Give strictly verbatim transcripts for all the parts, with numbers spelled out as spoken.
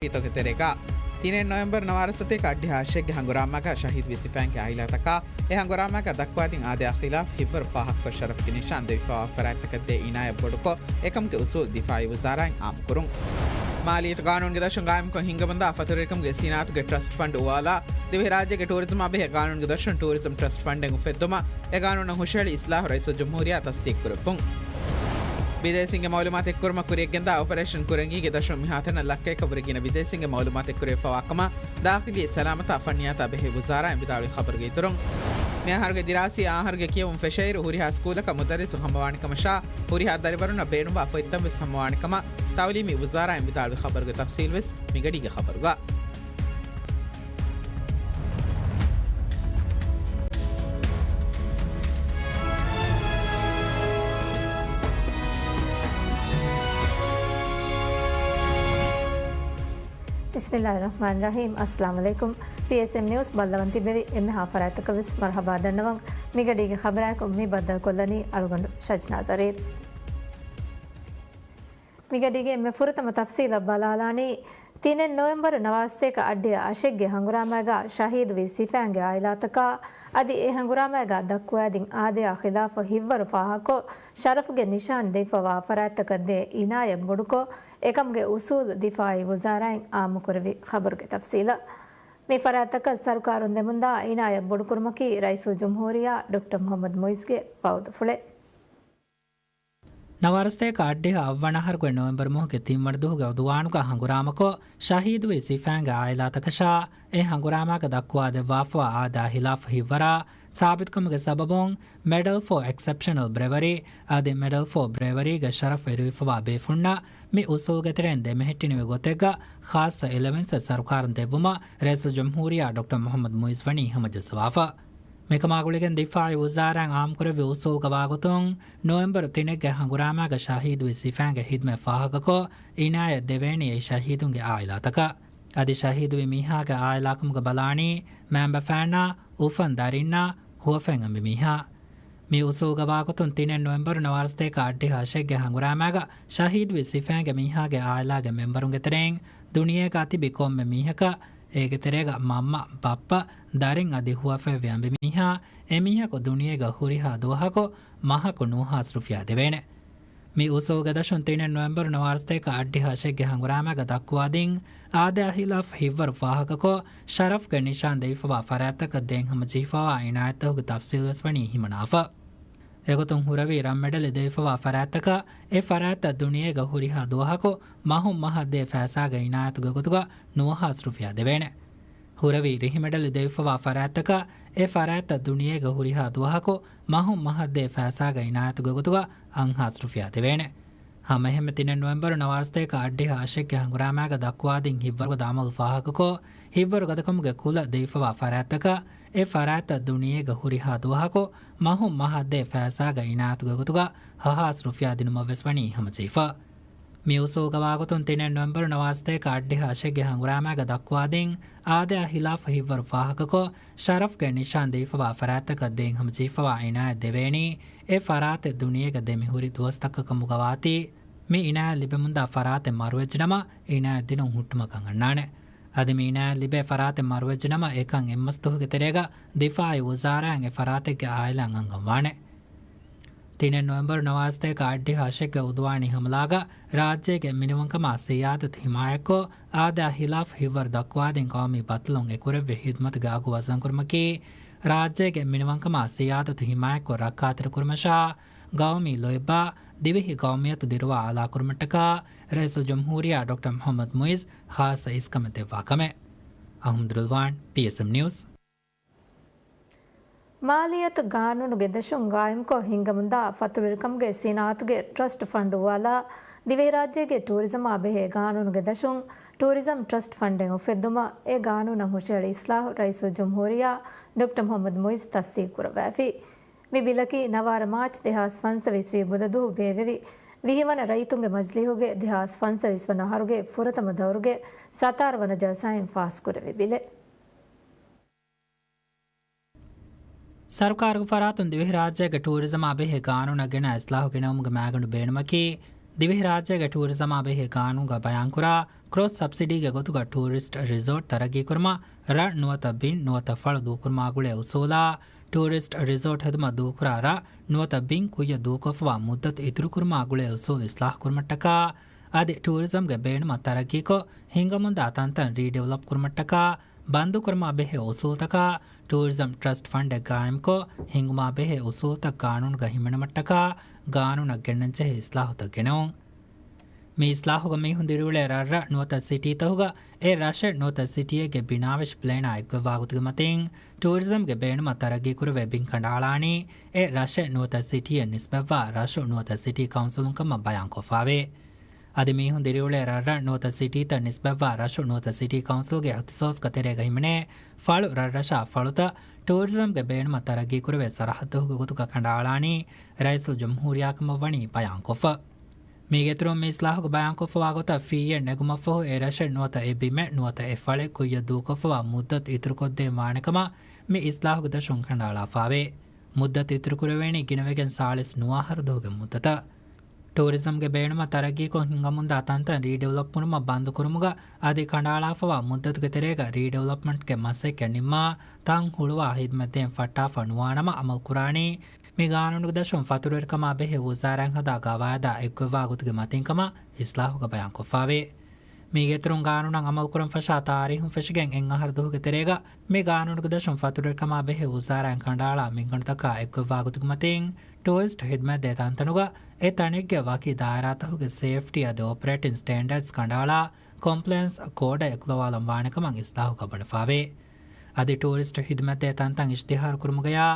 ތޯގެ ތެރޭގަ ތިނެއް ނޮވެމްބަރު ނަވާރަ ސަތޭކަ އައްޑިހަ އަށެއްގެ ހަނގުރާމާގަ ޝަހީދުވި ސިފައިންގެ އާއިލާތަކާ އެ ހަނގުރާމާގަ ދައްކުވާދިން އާދަޔާ ޚިލާފް ހިއްވަރު ފާހަގަކޮށް ޝަރަފްގެ ނިޝާން ދެވިފަވާ ފަރާތްތަކަށް ދޭ އިނާޔަތް ބޮޑުކޮށް، އެކަމުގެ އުސޫލް ދިފާއީ ވުޒާރާއިން އާއްމުކުރުން. މާލިއްޔަތު ގާނޫނުގެ ދަށުން ގާއިމްކޮށް ހިންގަމުންދާ ފަތުރުވެރިކަމުގެ ސިނާއަތުގެ ޓްރަސްޓް ފަންޑު އުވާލާ، ދިވެހިރާއްޖޭގެ ޓޫރިޒަމާ ބެހޭ ގާނޫނުގެ ދަށުން ޓޫރިޒަމް ޓްރަސްޓް ފަންޑެއް އުފެއްދުމަށް އެ ގާނޫނަށް ހުށަހެޅި އިސްލާހު ރައީސުލްޖުމްހޫރިއްޔާ ތަސްދީޤުކުރެއްވުން. ބިދޭސީންގެ މައުލޫމާތު އެއްކުރުމަށް ކުރިއަށްގެންދާ އޮޕަރޭޝަން ކުރަންގީގެ ދަށުން މިހާތަނަށް ލައްކައަކަށް ވުރެގިން ބިދޭސީންގެ މައުލޫމާތު އެއްކުރެވިފަވާ ކަމަށް ދާޚިލީ ސަލާމަތާ ފަންނިޔާތާ ބެހޭ ވުޒާރާއިން ވިދާޅުވި ޚަބަރުގެ އިތުރުން، މިއަހަރުގެ ދިރާސީ އަހަރުގެ ކިޔެވުން ފެށައިރު ހުރިހާ ސްކޫލަކަށް މުދައްރިސު ހަމަވާނެ ކަމަށާ، ހުރިހާ ދަރިވަރުންނަށް ބޭނުންވާ ފޮތްތައް ވެސް ހަމަވާނެ ކަމަށް ތައުލީމީ ވުޒާރާއިން ވިދާޅުވި ޚަބަރުގެ ތަފްސީލް ވެސް މިގަޑީގެ ޚަބަރުގަ. ބިސްމިއްލާހި ރަޙްމާނި ރަޙީމް. އައްސަލާމު ޢަލައިކުމް. ޕީއެސްއެމް ނިއުސް ބައްލަވަން ތިއްބެވި އެންމެހާ ފަރާތްތަކަށް ވެސް މަރުޙަބާ ދަންނަވަން. މިގަޑީގެ ޚަބަރާއެކު މި ބައްދަލުކޮށްލަނީ އަޅުގަނޑު ޝަޖްނާ ޒަރީރް. މިގަޑީގެ އެންމެ ފުރަތަމަ ތަފްސީލަށް ބަލާލާނީ، ތިނެއް ނޮވެމްބަރު ނަވާރަ ސަތޭކަ އައްޑިހަ އަށެއްގެ ހަނގުރާމާގަ ޝަހީދުވި ސިފައިންގެ އާއިލާތަކާ އަދި އެ ހަނގުރާމާގަ ދައްކުވާދިން އާދަޔާ ޚިލާފަށް ހިއްވަރު ފާހަގަކޮށް، ޝަރަފްގެ ނިޝާން ދެވިފަވާ ފަރާތްތަކަށް ދޭ އިނާޔަތް ބޮޑުކޮށް، އެކަމުގެ އުސޫލް ދިފާއީ ވުޒާރާއިން އާއްމުކުރެއްވި ޚަބަރުގެ ތަފްސީލަށް. މި ފަރާތްތަކަށް ސަރުކާރުން ދެމުންދާ އިނާޔަތް ބޮޑުކުރުމަކީ ރައީސުލްޖުމްހޫރިއްޔާ ޑޮކްޓަރ މުޙައްމަދު މުޢިއްޒުގެ ވައުދުފުޅެއް. ނަވާރަ ސަތޭކަ އައްޑިހަ އަށްވަނަ އަހަރުގެ ނޮވެމްބަރު މަހުގެ ތިންވަނަ ދުވަހުގެ ޢުދުވާނުގަ ހަނގުރާމަކޮށް، ޝަހީދުވި ސިފައިންގެ އާއިލާތަކަށާ އެ ހަނގުރާމާގަ ދައްކުވާދެއްވާފަވާ އާދަޔާ ޚިލާފަށް ހިއްވަރާ ސާބިތުކަމުގެ ސަބަބުން، މެޑަލް ފޯ އެކްސެޕްޝަނަލް ބްރޭވަރީ އަދި މެޑަލް ފޯ ބްރޭވަރީގެ ޝަރަފް އެރުވިފަވާ ބޭފުންނަށް މި އުސޫލްގެ ތެރެއިން ދެމެހެއްޓިނިވި ގޮތެއްގަ ޚާއްޞަ އެލަވެންސެއް ސަރުކާރުން ދެއްވުމަށް ރައީސުލްޖުމްހޫރިއްޔާ ޑޮކްޓަރ މުޙައްމަދު މުޢިއްޒު ވަނީ ހަމަޖައްސަވާފަ. މިކަމާ ގުޅިގެން ދިފާއީ ވުޒާރާއިން އާއްމުކުރެއްވި އުސޫލްގަ ވާގޮތުން، ނޮވެމްބަރު ތިނެއްގެ ހަނގުރާމާގަ ޝަހީދުވި ސިފައިންގެ ހިދުމަތް ފާހަގަކޮށް، އިނާޔަތް ދެވޭނީ އެ ޝަހީދުންގެ އާއިލާތަކަށް. އަދި ޝަހީދުވި މީހާގެ އާއިލާކަމުގަ ބަލާނީ، މައިންބަފައިންނާ، އުފަން ދަރިންނާ، ހުވަފަތް އަނބިމީހާ. މި އުސޫލްގަ ވާގޮތުން ތިނެއް ނޮވެމްބަރު ނަވާރަ ސަތޭކަ އައްޑިހަ އަށެއްގެ ހަނގުރާމާގަ ޝަހީދުވި ސިފައިންގެ މީހާގެ އާއިލާގެ މެމްބަރުންގެ ތެރެއިން ދުނިޔޭގަ ތިބި ކޮންމެ މީހަކަށް، އޭގެ ތެރޭގަ މަންމަ، ބައްޕަ، ދަރިން އަދި ހުވަފަތްވި އަނބިމީހާ، އެމީހަކު ދުނިޔޭގަ ހުރިހާ ދުވަހަކު މަހަކު ނުވަހާސް ރުފިޔާ ދެވޭނެ. މި އުސޫލްގެ ދަށުން ތިނެއް ނޮވެމްބަރު ނަވާރަ ސަތޭކަ އައްޑިހަ އަށެއްގެ ހަނގުރާމާގަ ދައްކުވާދިން، އާދަޔާ ޚިލާފަށް ހިއްވަރު ފާހަގަކޮށް، ޝަރަފްގެ ނިޝާން ދެވިފަވާ ފަރާތްތަކަށް ދޭން ހަމަޖެހިފަވާ އިނާޔަތްތަކުގެ ތަފްސީލް ވެސް ވަނީ ހިމަނާފަ. އެގޮތުން ހުރެވި ރަންމެޑަލް ދެވިފަވާ ފަރާތްތަކަށް، އެ ފަރާތްތައް ދުނިޔޭގަ ހުރިހާ ދުވަހަކު މަހުން މަހަށް ދޭ ފައިސާގެ އިނާޔަތުގެ ގޮތުގަ ނުވަހާސް ރުފިޔާ ދެވޭނެ. ހުރެވި ރިހިމެޑަލް ދެވިފަވާ ފަރާތްތަކަށް، އެ ފަރާތްތައް ދުނިޔޭގަ ހުރިހާ ދުވަހަކު މަހުން މަހަށް ދޭ ފައިސާގެ އިނާޔަތުގެ ގޮތުގަ އަށްހާސް ރުފިޔާ ދެވޭނެ. ހަމައެހެންމެ ތިނެއް ނޮވެމްބަރު ނަވާރަ ސަތޭކަ އައްޑިހަ އަށެއްގެ ހަނގުރާމާގަ ދައްކުވާދިން ހިއްވަރުގަދަ އަމަލު ފާހަގަކޮށް، ހިއްވަރު ގަދަކަމުގެ ކުލަ ދެވިފަވާ ފަރާތްތަކަށް، އެ ފަރާތްތައް ދުނިޔޭގަ ހުރިހާ ދުވަހަކު މަހުން މަހަށް ދޭ ފައިސާގެ އިނާޔަތުގެ ގޮތުގަ ހަހާސް ރުފިޔާ ދިނުމަށް ވެސް ވަނީ ހަމަޖެހިފަ. މި އުސޫލްގަ ވާގޮތުން ތިނެއް ނޮވެމްބަރު ނަވާރަ ސަތޭކަ އައްޑިހަ އަށެއްގެ ހަނގުރާމާގަ ދައްކުވާދިން، އާދަޔާ ޚިލާފަށް ހިއްވަރު ފާހަގަކޮށް، ޝަރަފްގެ ނިޝާން ދެވިފަވާ ފަރާތްތަކަށް ދޭން ހަމަޖެހިފަވާ އިނާޔަތް ދެވޭނީ، އެ ފަރާތެއް ދުނިޔޭގަ ދެމިހުރި ދުވަސްތަކަށް ކަމުގަ ވާތީ، މި އިނާޔަތް ލިބެމުންދާ ފަރާތެއް މަރުވެއްޖެނަމަ، އިނާޔަތް ދިނުން ހުއްޓުމަކަށް އަންނާނެ. އަދި މި އިނާޔަތް ލިބޭ ފަރާތެއް މަރުވެއްޖެނަމަ، އެކަން އެއްމަސް ދުވަހުގެ ތެރޭގަ ދިފާއީ ވުޒާރާއިން އެ ފަރާތެއްގެ އާއިލާއަށް އަންގަންވާނެ. ތިނެއް ނޮވެމްބަރު ނަވާރަ ސަތޭކަ އައްޑިހަ އަށެއްގެ އުދުވާނީ ހަމަލާގަ ރާއްޖޭގެ މިނިވަންކަމާ ސިޔާދަތު ހިމާޔަތްކޮށް، އާދަޔާ ޚިލާފަށް ހިއްވަރު ދައްކުވާދިން ޤައުމީ ބައްތަލުން އެކުރެއްވި ޚިދުމަތުގެ އަގު ވަޒަންކުރުމަކީ، ރާއްޖޭގެ މިނިވަންކަމާ ސިޔާދަތު ހިމާޔަތްކޮށް ރައްކާތެރިކުރުމަށާ، ޤައުމީ ލޯތްބާ، ދިވެހި ޤައުމިއްޔަތު ދިރުވާ އަލާކުރުމަށްޓަކާ، ރައީސުލްޖުމްހޫރިއްޔާ ޑޮކްޓަރ މުޙައްމަދު މުޢިއްޒު ޚާއްޞަ އިސްކަމެއް ދެއްވާ ކަމެއް. އަޙްމަދު ރިޟްވާން، ޕީއެސްއެމް ނިއުސް. މާލިއްޔަތު ގާނޫނުގެ ދަށުން ގާއިމްކޮށް ހިންގަމުންދާ ފަތުރުވެރިކަމުގެ ސިނާއަތުގެ ޓްރަސްޓް ފަންޑު އުވާލާ، ދިވެހިރާއްޖޭގެ ޓޫރިޒަމާ ބެހޭ ގާނޫނުގެ ދަށުން ޓޫރިޒަމް ޓްރަސްޓް ފަންޑެއް އުފެއްދުމަށް އެ ގާނޫނަށް ހުށަހެޅި އިސްލާހު ރައީސުލްޖުމްހޫރިއްޔާ ޑޮކްޓަރ މުޙައްމަދު މުޢިއްޒު ތަސްދީޤުކުރައްވައިފި. މި ބިލަކީ ނަވާރަ މާޗް ދެހާސް ފަންސަވީސް ވީ ބުދަ ދުވަހު ބޭއްވެވި ވިހި ވަނަ ރައްޔިތުންގެ މަޖިލީހުގެ ދެހާސް ފަންސަވީސް ވަނަ އަހަރުގެ ފުރަތަމަ ދައުރުގެ ސަތާރަ ވަނަ ޖަލްސާއިން ފާސްކުރެއްވި ބިލެއް. ސަރުކާރުގެ ފަރާތުން ދިވެހިރާއްޖޭގެ ޓޫރިޒަމާ ބެހޭ ގާނޫނަށް ގެނައި އިސްލާހު ގެނައުމުގެ މައިގަނޑު ބޭނުމަކީ، ދިވެހިރާއްޖޭގެ ޓޫރިޒަމާ ބެހޭ ގާނޫނުގަ ބަޔާންކުރާ، ކްރޮސް ސަބްސިޑީގެ ގޮތުގަ ޓޫރިސްޓް ރިސޯޓް ތަރައްގީކުރުމަށް ރަށް ނުވަތަ ބިން ނުވަތަ ފަޅު ދޫކުރުމާ ގުޅޭ އުސޫލާ، ޓޫރިސްޓް ރިސޯޓް ހެދުމަށް ދޫކުރާ ރަށް ނުވަތަ ބިން ކުއްޔަށް ދޫކޮށްފަވާ މުއްދަތު އިތުރުކުރުމާ ގުޅޭ އުސޫލު އިސްލާހުކުރުމަށްޓަކާ، އަދި ޓޫރިޒަމްގެ ބޭނުމަށް ތަރައްގީކޮށް، ހިނގަމުންދާ ތަންތަން ރީޑިވެލޮޕް ކުރުމަށްޓަކާ، ބަންދުކުރުމާ ބެހޭ އުސޫލުތަކާ، ޓޫރިޒަމް ޓްރަސްޓް ފަންޑެއް ގާއިމްކޮށް، ހިނގުމާ ބެހޭ އުސޫލުތައް ގާނޫނުގަ ހިމެނުމަށްޓަކާ، ގާނޫނަށް ގެންނަންޖެހޭ އިސްލާހުތައް ގެނެވުން. މި އިސްލާހުގަ މީހުން ދިރިއުޅޭ ރަށްރަށް ނުވަތަ ސިޓީތަކުގަ، އެ ރަށެއް ނުވަތަ ސިޓީއެއްގެ ބިނާވެށި ޕްލޭނާ އެއްގޮތްވާ ގޮތުގެ މަތިން، ޓޫރިޒަމްގެ ބޭނުމަށް ތަރައްގީކުރެވޭ ބިން ކަނޑައަޅާނީ، އެ ރަށެއް ނުވަތަ ސިޓީއެއް ނިސްބަތްވާ ރަށު ނުވަތަ ސިޓީ ކައުންސިލުން ކަމަށް ބަޔާންކޮށްފާވޭ. އަދި މީހުން ދިރިއުޅޭ ރަށްރަށް ނުވަތަ ސިޓީތައް ނިސްބަތްވާ ރަށު ނުވަތަ ސިޓީ ކައުންސިލްގެ އިހްތިސޯސްގެ ތެރޭގަ ހިމެނޭ ފަޅު ރަށްރަށާ ފަޅުތައް ޓޫރިޒަމްގެ ބޭނުމަށް ތަރައްގީކުރެވޭ ސަރަހައްދު ގޮތުގަ ކަނޑައަޅާނީ ރައީސުލްޖުމްހޫރިއްޔާ ކަމަށް ވަނީ ބަޔާންކޮށްފަ. މީގެއިތުރުން މި އިސްލާހުގަ ބަޔާންކޮށްފަވާ ގޮތަށް ފީއެއް ނެގުމަށްފަހު އެ ރަށެއް ނުވަތަ އެ ބިމެއް ނުވަތަ އެ ފަޅެއް ކުއްޔަށް ދޫކޮށްފަވާ މުއްދަތު އިތުރުކޮށްދޭން ވާނެ ކަމަށް މި އިސްލާހުގެ ދަށުން ކަނޑައަޅާފާވޭ. މުއްދަތު އިތުރުކުރެވޭނީ ގިނަވެގެން ސާޅީސް ނުވަ އަހަރު ދުވަހުގެ މުއްދަތަށް. ޓޫރިޒަމްގެ ބޭނުމަށް ތަރައްގީކޮށް ހިނގަމުންދާ ތަންތަން ރީޑިވެލޮޕް ކުރުމަށް ބަންދުކުރުމުގަ އަދި ކަނޑައަޅާފަވާ މުއްދަތުގެ ތެރޭގަ ރީޑިވެލޮޕްމަންޓްގެ މަސައްކަތް ނިންމާ ތަން ހުޅުވާ ހިދުމަތްދޭން ފައްޓާފަ ނުވާނަމަ އަމަލުކުރާނީ، މި ގާނޫނުގެ ދަށުން ފަތުރުވެރިކަމާ ބެހޭ ވުޒާރާއިން ހަދާ ގަވާއިދާ އެއްގޮތްވާ ގޮތުގެ މަތިން ކަމަށް އިސްލާހުގަ ބަޔާންކޮށްފާވޭ. މީގެއިތުރުން ގާނޫނަށް އަމަލުކުރަން ފަށާ ތާރީހުން ފެށިގެން އެއް އަހަރު ދުވަހުގެ ތެރޭގަ މި ގާނޫނުގެ ދަށުން ފަތުރުވެރިކަމާ ބެހޭ ވުޒާރާއިން ކަނޑައަޅާ މިންގަނޑުތަކާ އެއްގޮތްވާ ގޮތުގެ މަތިން ޓޫރިސްޓް ހިދުމަތްދޭ ތަންތަނުގަ އެ ތަނެއްގެ ވަކި ދާއިރާތަކުގެ ސޭފްޓީ އަދި އޮޕަރޭޓިން ސްޓޭންޑަޑްސް ކަނޑައަޅާ ކޮމްޕްލަޔަންސް ކޯޑެއް އެކުލަވާލަން ވާނެ ކަމަށް އިސްލާހުގަ ބުނެފާވޭ. އަދި ޓޫރިސްޓް ހިދުމަތްދޭ ތަންތަން އިޝްތިހާރު ކުރުމުގަޔާ،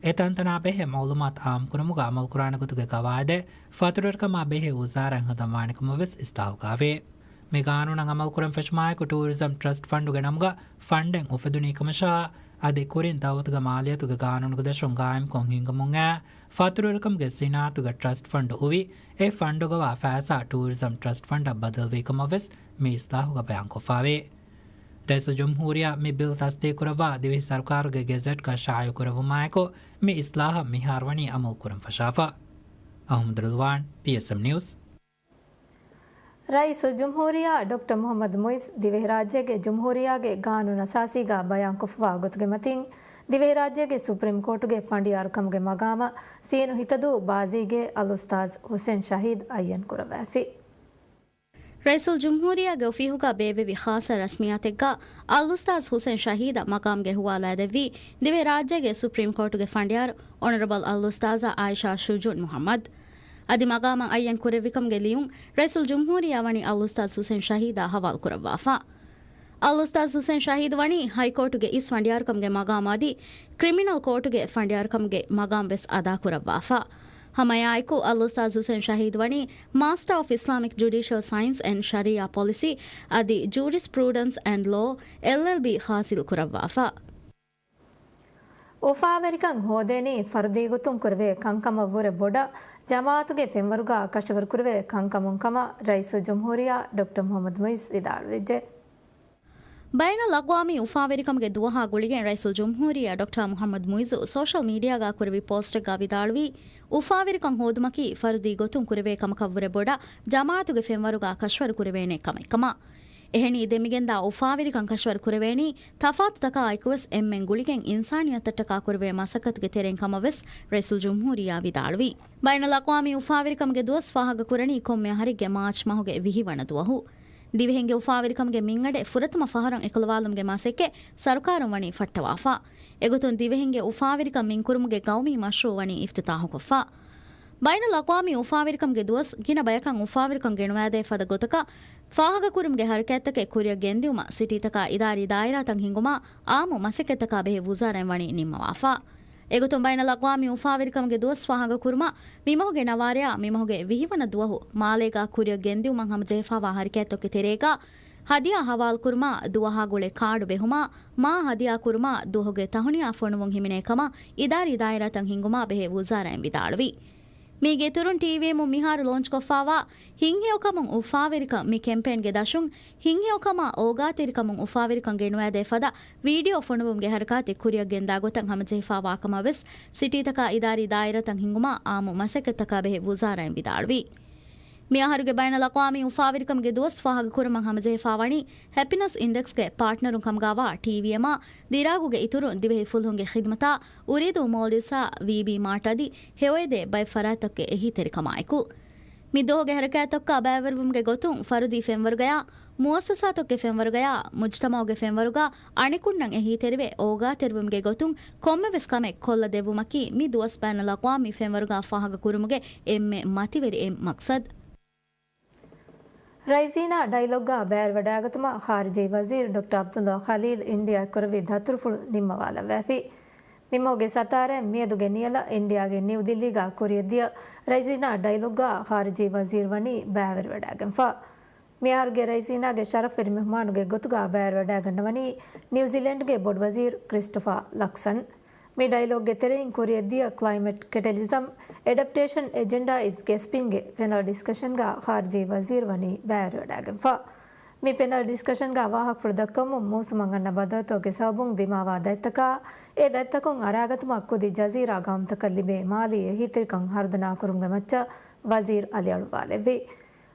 އެ ތަންތަނާ ބެހޭ މައުލޫމާތު އާއްމުކުރުމުގަ އަމަލުކުރާނެ ގޮތުގެ ގަވާއިދެއް ފަތުރުވެރިކަމާ ބެހޭ ވުޒާރާއިން ހަދަން ވާނެ ކަމަށް ވެސް އިސްލާހުގައިވޭ. މި ގާނޫނަށް އަމަލުކުރަން ފެށުމާއެކު ޓޫރިޒަމް ޓްރަސްޓް ފަންޑުގެ ނަމުގަ ފަންޑެއް އުފެދުނީ ކަމަށާ، އަދި ކުރިން ދައުލަތުގެ މާލިޔަތުގެ ގާނޫނުގެ ދަށުން ގާއިމްކޮށް ހިނގަމުން އައި ފަތުރުވެރިކަމުގެ ސިނާއަތުގެ ޓްރަސްޓް ފަންޑު އުވި އެ ފަންޑުގަވާ ފައިސާ ޓޫރިޒަމް ޓްރަސްޓް ފަންޑަށް ބަދަލުވީ ކަމަށް ވެސް މި އިސްލާހުގަ ބަޔާންކޮށްފާވޭ. ރައީސުލްޖުމްހޫރިއްޔާ މި ބިލް ތަސްދީޤުކުރައްވާ ދިވެހި ސަރުކާރުގެ ގެޒެޓްގަ ޝާއިޢުކުރެއްވުމާއެކު، މި އިސްލާހަށް މިހާރުވަނީ އަމަލު ކުރަން ފަށާފަ. އަޙްމަދު ރިޟްވާން، ޕީއެސްއެމް ނިއުސް. ރައީސުލްޖުމްހޫރިއްޔާ ޑޮކްޓަރ މުޙައްމަދު މުޢިއްޒު ދިވެހިރާއްޖޭގެ ޖުމްހޫރިއްޔާގެ ގާނޫނުއަސާސީގަ ބަޔާންކޮށްފަވާ ގޮތުގެ މަތިން، ދިވެހިރާއްޖޭގެ ސުޕްރީމް ކޯޓުގެ ފަނޑިޔާރުކަމުގެ މަގާމަށް ސީނު ހިތަދޫ ބާޒީގެ އަލްއުސްތާޛު ހުސެން ޝަހީދު އައްޔަން ކުރައްވައިފި. ރައީސުލްޖުމްހޫރިއްޔާގެ އޮފީހުގަ ބޭއްވެވި ޚާއްޞަ ރަސްމިއްޔާތެއްގަ އަލްއުސްތާޛު ހުސެން ޝަހީދަށް މަގާމްގެ ހުވާލާދެއްވީ ދިވެހިރާއްޖޭގެ ސުޕްރީމް ކޯޓުގެ ފަނޑިޔާރު އޮނަރަބަލް އަލްއުސްތާޛާ އާއިޝާ ޝުޖޫން މުޙައްމަދު. އަދި މަގާމަށް އައްޔަން ކުރެއްވިކަމުގެ ލިޔުން ރައީސުލްޖުމްހޫރިއްޔާ ވަނީ އަލްއުސްތާޛު ހުސެން ޝަހީދާ ހަވާލު ކުރައްވާފަ. އަލްއުސްތާޛު ހުސެން ޝަހީދު ވަނީ ހައިކޯޓުގެ އިސް ފަނޑިޔާރުކަމުގެ މަގާމު އަދި ކްރިމިނަލް ކޯޓުގެ ފަނޑިޔާރުކަމުގެ މަގާމް ވެސް އަދާކުރައްވާފަ. ހަމައެއާއެކު، އަލްއުސްތާޛު ހުސެން ޝަހީދު ވަނީ މާސްޓަރ އޮފް އިސްލާމިކް ޖުޑިޝަލް ސައިންސް އެންޑް ޝަރީޢާ ޕޮލިސީ އަދި ޖޫރިސްޕްރޫޑަންސް އެންޑް ލޯ، އެލްއެލްބީ، ޙާޞިލު ކުރައްވާފަ. އުފާވެރިކަން ހޯދޭނީ ފަރުދީ ގޮތުން ކުރެވޭ ކަންކަމަށްވުރެ ބޮޑަށް، ޖަމާއަތުގެ ފެންވަރުގަ ކަށަވަރު ކުރެވޭ ކަންކަމުން ކަމަށް ރައީސުލްޖުމްހޫރިއްޔާ ޑޮކްޓަރ މުޙައްމަދު މުޢިއްޒު ވިދާޅުވެއްޖެ. ބައިނަލްއަޤްވާމީ އުފާވެރިކަމުގެ ދުވަހާ ގުޅިގެން ރައީސުލްޖުމްހޫރިއްޔާ ޑޮކްޓަރ މުޙައްމަދު މުޢިއްޒު ސޯޝަލް މީޑިއާގަ ކުރެއްވި ޕޯސްޓެއްގަ ވިދާޅުވީ، އުފާވެރިކަން ހޯދުމަކީ ފަރުދީ ގޮތުން ކުރެވޭ ކަމަކަށްވުރެ ބޮޑަށް ޖަމާއަތުގެ ފެންވަރުގަ ކަށަވަރު ކުރެވޭނެ ކަމެއް ކަމަށް. އެހެނީ، ދެމިގެންދާ އުފާވެރިކަން ކަށަވަރު ކުރެވޭނީ ތަފާތުތަކާއެކުވެސް އެންމެން ގުޅިގެން އިންސާނިއްޔަތަށްޓަކާ ކުރެވޭ މަސައްކަތުގެ ތެރެއިން ކަމަށް ވެސް ރައީސުލްޖުމްހޫރިއްޔާ ވިދާޅުވީ. ބައިނަލްއަޤްވާމީ އުފާވެރިކަމުގެ ދުވަސް ފާހަގަކުރަނީ ކޮންމެ އަހަރެއްގެ މާޗް މަހުގެ ވިހި ވަނަ ދުވަހު. ދިވެހިންގެ އުފާވެރިކަމުގެ މިންގަނޑެއް ފުރަތަމަ ފަހަރަށް އެކުލަވާލުމުގެ މަސައްކަތް ސަރުކާރުން ވަނީ ފައްޓަވާފަ. އެގޮތުން ދިވެހިންގެ އުފާވެރިކަން މިންކުރުމުގެ ގައުމީ މަޝްރޫޢު ވަނީ އިފްތިތާޙުކޮށްފަ. ބައިނަލްއަޤްވާމީ އުފާވެރިކަމުގެ ދުވަސް ގިނަ ބަޔަކަށް އުފާވެރިކަން ގެނުވާދޭ ފަދަ ގޮތަކަށް ފާހަގަކުރުމުގެ ހަރަކާތްތަކެއް ކުރިއަށް ގެންދިއުމަށް ސިޓީތަކާ އިދާރީ ދާއިރާތައް ހިންގުމަށް އާއްމު މަސައްކަތްތަކާ ބެހޭ ވުޒާރާއިން ވަނީ ނިންމަވާފަ. އެގޮތުން ބައިނަލްއަޤްވާމީ އުފާވެރިކަމުގެ ދުވަސް ފާހަގަކުރުމަށް މިމަހުގެ ނަވާރަޔާ މިމަހުގެ ވިހި ވަނަ ދުވަހު މާލޭގާ ކުރިއަށް ގެންދިއުމަށް ހަމަޖެހިފާވާ ހަރަކާތްތަކުގެ ތެރޭގާ ހަދިޔާ ހަވާލުކުރުމާ، ދުވަހާ ގުޅޭ ކާޑު ބެހުމާ، މާ ހަދިޔާ ކުރުމާ، ދުވަހުގެ ތަހުނިޔާ ފޮނުވުން ހިމެނޭ ކަމަށް އިދާރީ ދާއިރާތައް ހިންގުމާ ބެހޭ ވުޒާރާއިން ވިދާޅުވި. މީގެ އިތުރުން ޓީވީއެމުން މިހާރު ލޯންޗްކޮށްފާވާ ހިތްހެޔޮކަމުން އުފާވެރިކަން މި ކެމްޕޭންގެ ދަށުން ހިތްހެޔޮކަމާ އޯގާތެރިކަމުން އުފާވެރިކަން ގެނުވާދޭ ފަދަ ވީޑިއޯ ފޮނުވުމުގެ ހަރަކާތެއް ކުރިއަށް ގެންދާ ގޮތަށް ހަމަޖެހިފާވާ ކަމަށް ވެސް ސިޓީތަކާ އިދާރީ ދާއިރާތައް ހިންގުމާ އާއްމު މަސައްކަތްތަކާ ބެހޭ ވުޒާރާއިން ވިދާޅުވި. މިއަހަރުގެ ބައިނަލްއަޤްވާމީ އުފާވެރިކަމުގެ ދުވަސް ފާހަގަކުރުމަށް ހަމަޖެހިފާވަނީ ހެޕިނަސް އިންޑެކްސްގެ ޕާޓްނަރުން ކަމުގައިވާ ޓީވީއެމްއާ ދިރާގުގެ އިތުރުން ދިވެހި ފުލުހުންގެ ޚިދުމަތާ އުރީދޫ މޯލްޑިވްސްއާ ވީބީ މާޓް އަދި ހެޔޮއެދޭ ބައެއް ފަރާތްތަކުގެ އެހީތެރިކަމާއެކު. މި ދުވަހުގެ ހަރަކާތްތަކަށް ބައިވެރިވުމުގެ ގޮތުން ފަރުދީ ފެންވަރުގަޔާ، މުއައްސަސާތަކުގެ ފެންވަރުގަޔާ، މުޖްތަމަޢުގެ ފެންވަރުގަ އަނެކުންނަށް އެހީތެރިވެ އޯގާތެރިވުމުގެ ގޮތުން ކޮންމެވެސް ކަމެއް ކޮށްލަދެއްވުމަކީ މި ދުވަސް ބައިނަލްއަޤްވާމީ ފެންވަރުގަ ފާހަގަކުރުމުގެ އެންމެ މަތިވެރި އެއް މަޤްޞަދު. ރައިޒީނާ ޑައިލޮގްގަ ބައިވެރިވަޑައިގަތުމަށް ޚާރިޖީ ވަޒީރު ޑޮކްޓަރ ޢަބްދުﷲ ޚަލީލް އިންޑިއާ އެއްކުރެއްވި ދަތުރުފުޅު ނިންމަވާލައްވައިފި. މިމަހުގެ ސަތާރައިން މިއަދުގެ ނިޔަލަށް އިންޑިއާގެ ނިއުދިއްލީގަ ކުރިޔަށްދިޔަ ރައިޒީނާ ޑައިލޮގްގަ ޚާރިޖީ ވަޒީރު ވަނީ ބައިވެރިވަޑައިގެންފަ. މިއަހަރުގެ ރައިޒީނާގެ ޝަރަފްވެރި މެހުމާނުގެ ގޮތުގަ ބައިވެރިވަޑައިގަންނަވަނީ ނިއުޒީލެންޑްގެ ބޮޑުވަޒީރު ކްރިސްޓޮފާ ލަކްސަން. މި ޑައިލޮގްގެ ތެރެއިން ކުރިޔަށްދިޔަ ކްލައިމެޓް ކެޓަލިޒަމް، އެޑަޕްޓޭޝަން އެޖެންޑާ އިޒް ގެސްޕިންގެ ޕެނަލް ޑިސްކަޝަންގަ ޚާރިޖީ ވަޒީރު ވަނީ ބައިވެރިވަޑައިގެންފަ. މި ޕެނަލް ޑިސްކަޝަންގަ ވާހަކަފުޅު ދައްކަވަމުން މޫސުމަށް އަންނަ ބަދަލުތަކުގެ ސަބަބުން ދިމާވާ ދަތިތަކާ، އެ ދަތިތަކުން އަރާގަތުމަށް ކުދި ޖަޒީރާ ގައުމުތަކަށް ލިބޭ މާލީ އެހީތެރިކަން ހަރުދަނާކުރުމުގެ މައްޗަށް ވަޒީރު އަލިއަޅުއްވާލެއްވި.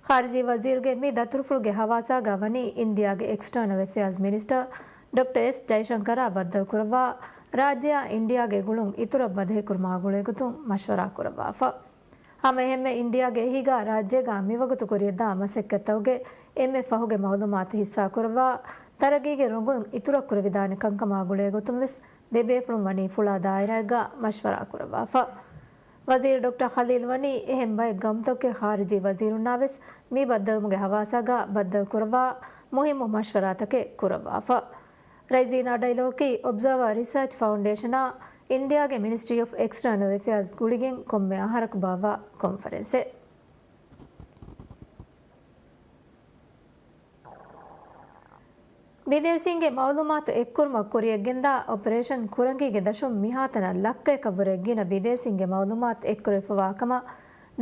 ޚާރިޖީ ވަޒީރުގެ މި ދަތުރުފުޅުގެ ހަވާސާގަ ވަނީ އިންޑިއާގެ އެކްސްޓަރނަލް އެފެއާޒް މިނިސްޓަރ ޑޮކްޓަރ އެސް ޖައިޝަންކަރާ ބައްދަލުކުރައްވާ، ރާއްޖެއާ އިންޑިއާގެ ގުޅުން އިތުރަށް ބަދަހިކުރުމާ ގުޅޭގޮތުން މަޝްވަރާ ކުރައްވާފަ. ހަމައެހެންމެ އިންޑިއާގެ އެހީގަ ރާއްޖޭގަ މިވަގުތު ކުރިޔަށްދާ މަސައްކަތްތަކުގެ އެންމެ ފަހުގެ މައުލޫމާތު ހިއްސާކުރައްވާ، ތަރައްގީގެ ރޮނގުން އިތުރަށް ކުރެވިދާނެ ކަންކަމާ ގުޅޭގޮތުން ވެސް ދެބޭފުޅުން ވަނީ ފުޅާ ދާއިރާއެއްގަ މަޝްވަރާ ކުރައްވާފަ. ވަޒީރު ޑޮކްޓަރ ޚަލީލް ވަނީ އެހެން ބައެއް ގައުމުތަކުގެ ޚާރިޖީ ވަޒީރުންނާ ވެސް މި ބައްދަލުވުމުގެ ހަވާސާގަ ބައްދަލުކުރައްވާ މުހިއްމު މަޝްވަރާތަކެއް ކުރައްވާފަ. ރައިޒީނާ ޑައިލޮގަކީ އޮބްޒާވާ ރިސާޗް ފައުންޑޭޝަނާ އިންޑިއާގެ މިނިސްޓްރީ އޮފް އެކްސްޓަރނަލް އެފެއާޒް ގުޅިގެން ކޮންމެ އަހަރަކު ބާއްވާ ކޮންފަރެންސެއް. ބިދޭސީންގެ މައުލޫމާތު އެއްކުރުމަށް ކުރިޔަށްގެންދާ އޮޕަރޭޝަން ކުރަނގީގެ ދަށުން މިހާތަނަށް ލައްކައަކަށްވުރެ ގިނަ ބިދޭސީންގެ މައުލޫމާތު އެއްކުރެވިފަވާކަމަށް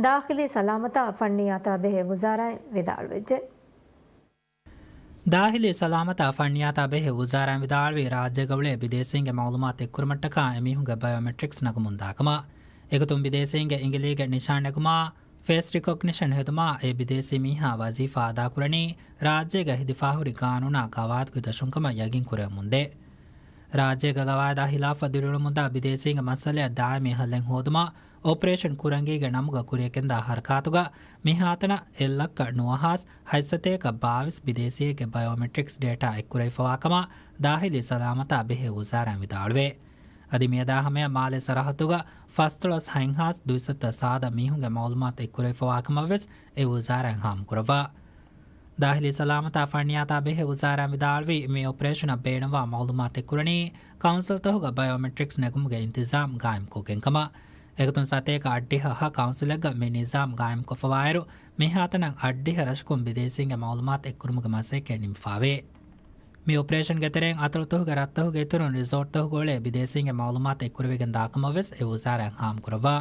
ދާޚިލީ ސަލާމަތާ ފަންނިޔާތާ ބެހޭ ވުޒާރާއިން ވިދާޅުވެއްޖެ. ދާޚިލީ ސަލާމަތާ ފަންނިޔާތާ ބެހޭ ވުޒާރާއިން ވިދާޅުވީ، ރާއްޖޭގަ އުޅޭ ބިދޭސީންގެ މައުލޫމާތު އެއްކުރުމަށްޓަކާ އެމީހުންގެ ބަޔޯމެޓްރިކްސް ނަގުމުންދާކަމަށް. އެގޮތުން ބިދޭސީންގެ އިނގިލީގެ ނިޝާން ނެގުމާ، ފޭސް ރިކޮގްނިޝަން ހެދުމާ، އެ ބިދޭސީ މީހާ ވަޒީފާ އަދާކުރަނީ ރާއްޖޭގަ ހެދިފާހުރި ގާނޫނާ ގަވާއިދުގެ ދަށުންކަމަށް ޔަގީން ކުރެވެމުންދޭ. ރާއްޖޭގަ ގަވާއިދާ ހިލާފަށް ދިރިއުޅެމުންދާ ބިދޭސީންގެ މައްސަލައަށް ދާއިމީ ހައްލެއް ހޯދުމަށް އޮޕަރޭޝަން ކުރަނގީގެ ނަމުގަ ކުރިޔަށްގެންދާ ހަރަކާތުގަ މިހާތަނަށް އެއްލައްކަ ނުވަހާސް ހަތްސަތޭކަ ބާވީސް ބިދޭސީއެއްގެ ބަޔޯމެޓްރިކްސް ޑޭޓާ އެއްކުރެވިފަވާކަމަށް ދާޚިލީ ސަލާމަތާ ބެހޭ ވުޒާރާއިން ވިދާޅުވޭ. އަދި މިއަދާ ހަމަޔަށް މާލޭ ސަރަހައްދުގަ ފަސްދޮޅަސް ހަތްހާސް ދުއިސައްތަ ސާދަ މީހުންގެ މައުލޫމާތު އެއްކުރެވިފަވާކަމަށްވެސް އެ ވުޒާރާއިން ހާމަކުރައްވާ. ދާޚިލީ ސަލާމަތާ ފަންނިޔާތާ ބެހޭ ވުޒާރާއިން ވިދާޅުވީ، މި އޮޕަރޭޝަނަށް ބޭނުންވާ މައުލޫމާތު އެއްކުރަނީ ކައުންސިލްތަކުގަ ބަޔޯމެޓްރިކްސް ނެގުމުގެ އިންތިޒާމް ގާއިމްކޮށްގެން ކަމަށް. އެގޮތުން ސަތޭކަ އަށްޑިހަ ހަ ކައުންސިލެއްގަ މި ނިޒާމް ގާއިމްކޮށްފަވާއިރު، މިހާތަނަށް އަށްޑިހަ ރަށަކުން ބިދޭސީންގެ މައުލޫމާތު އެއްކުރުމުގެ މަސައްކަތް ނިމިފާވޭ. މި އޮޕަރޭޝަންގެ ތެރެއިން އަތޮޅުތަކުގެ ރަށްތަކުގެ އިތުރުން ރިސޯޓްތަކުގަ އުޅޭ ބިދޭސީންގެ މައުލޫމާތު އެއްކުރެވިގެން ދާކަމަށްވެސް އެ ވުޒާރާއިން ހާމަކުރައްވާ.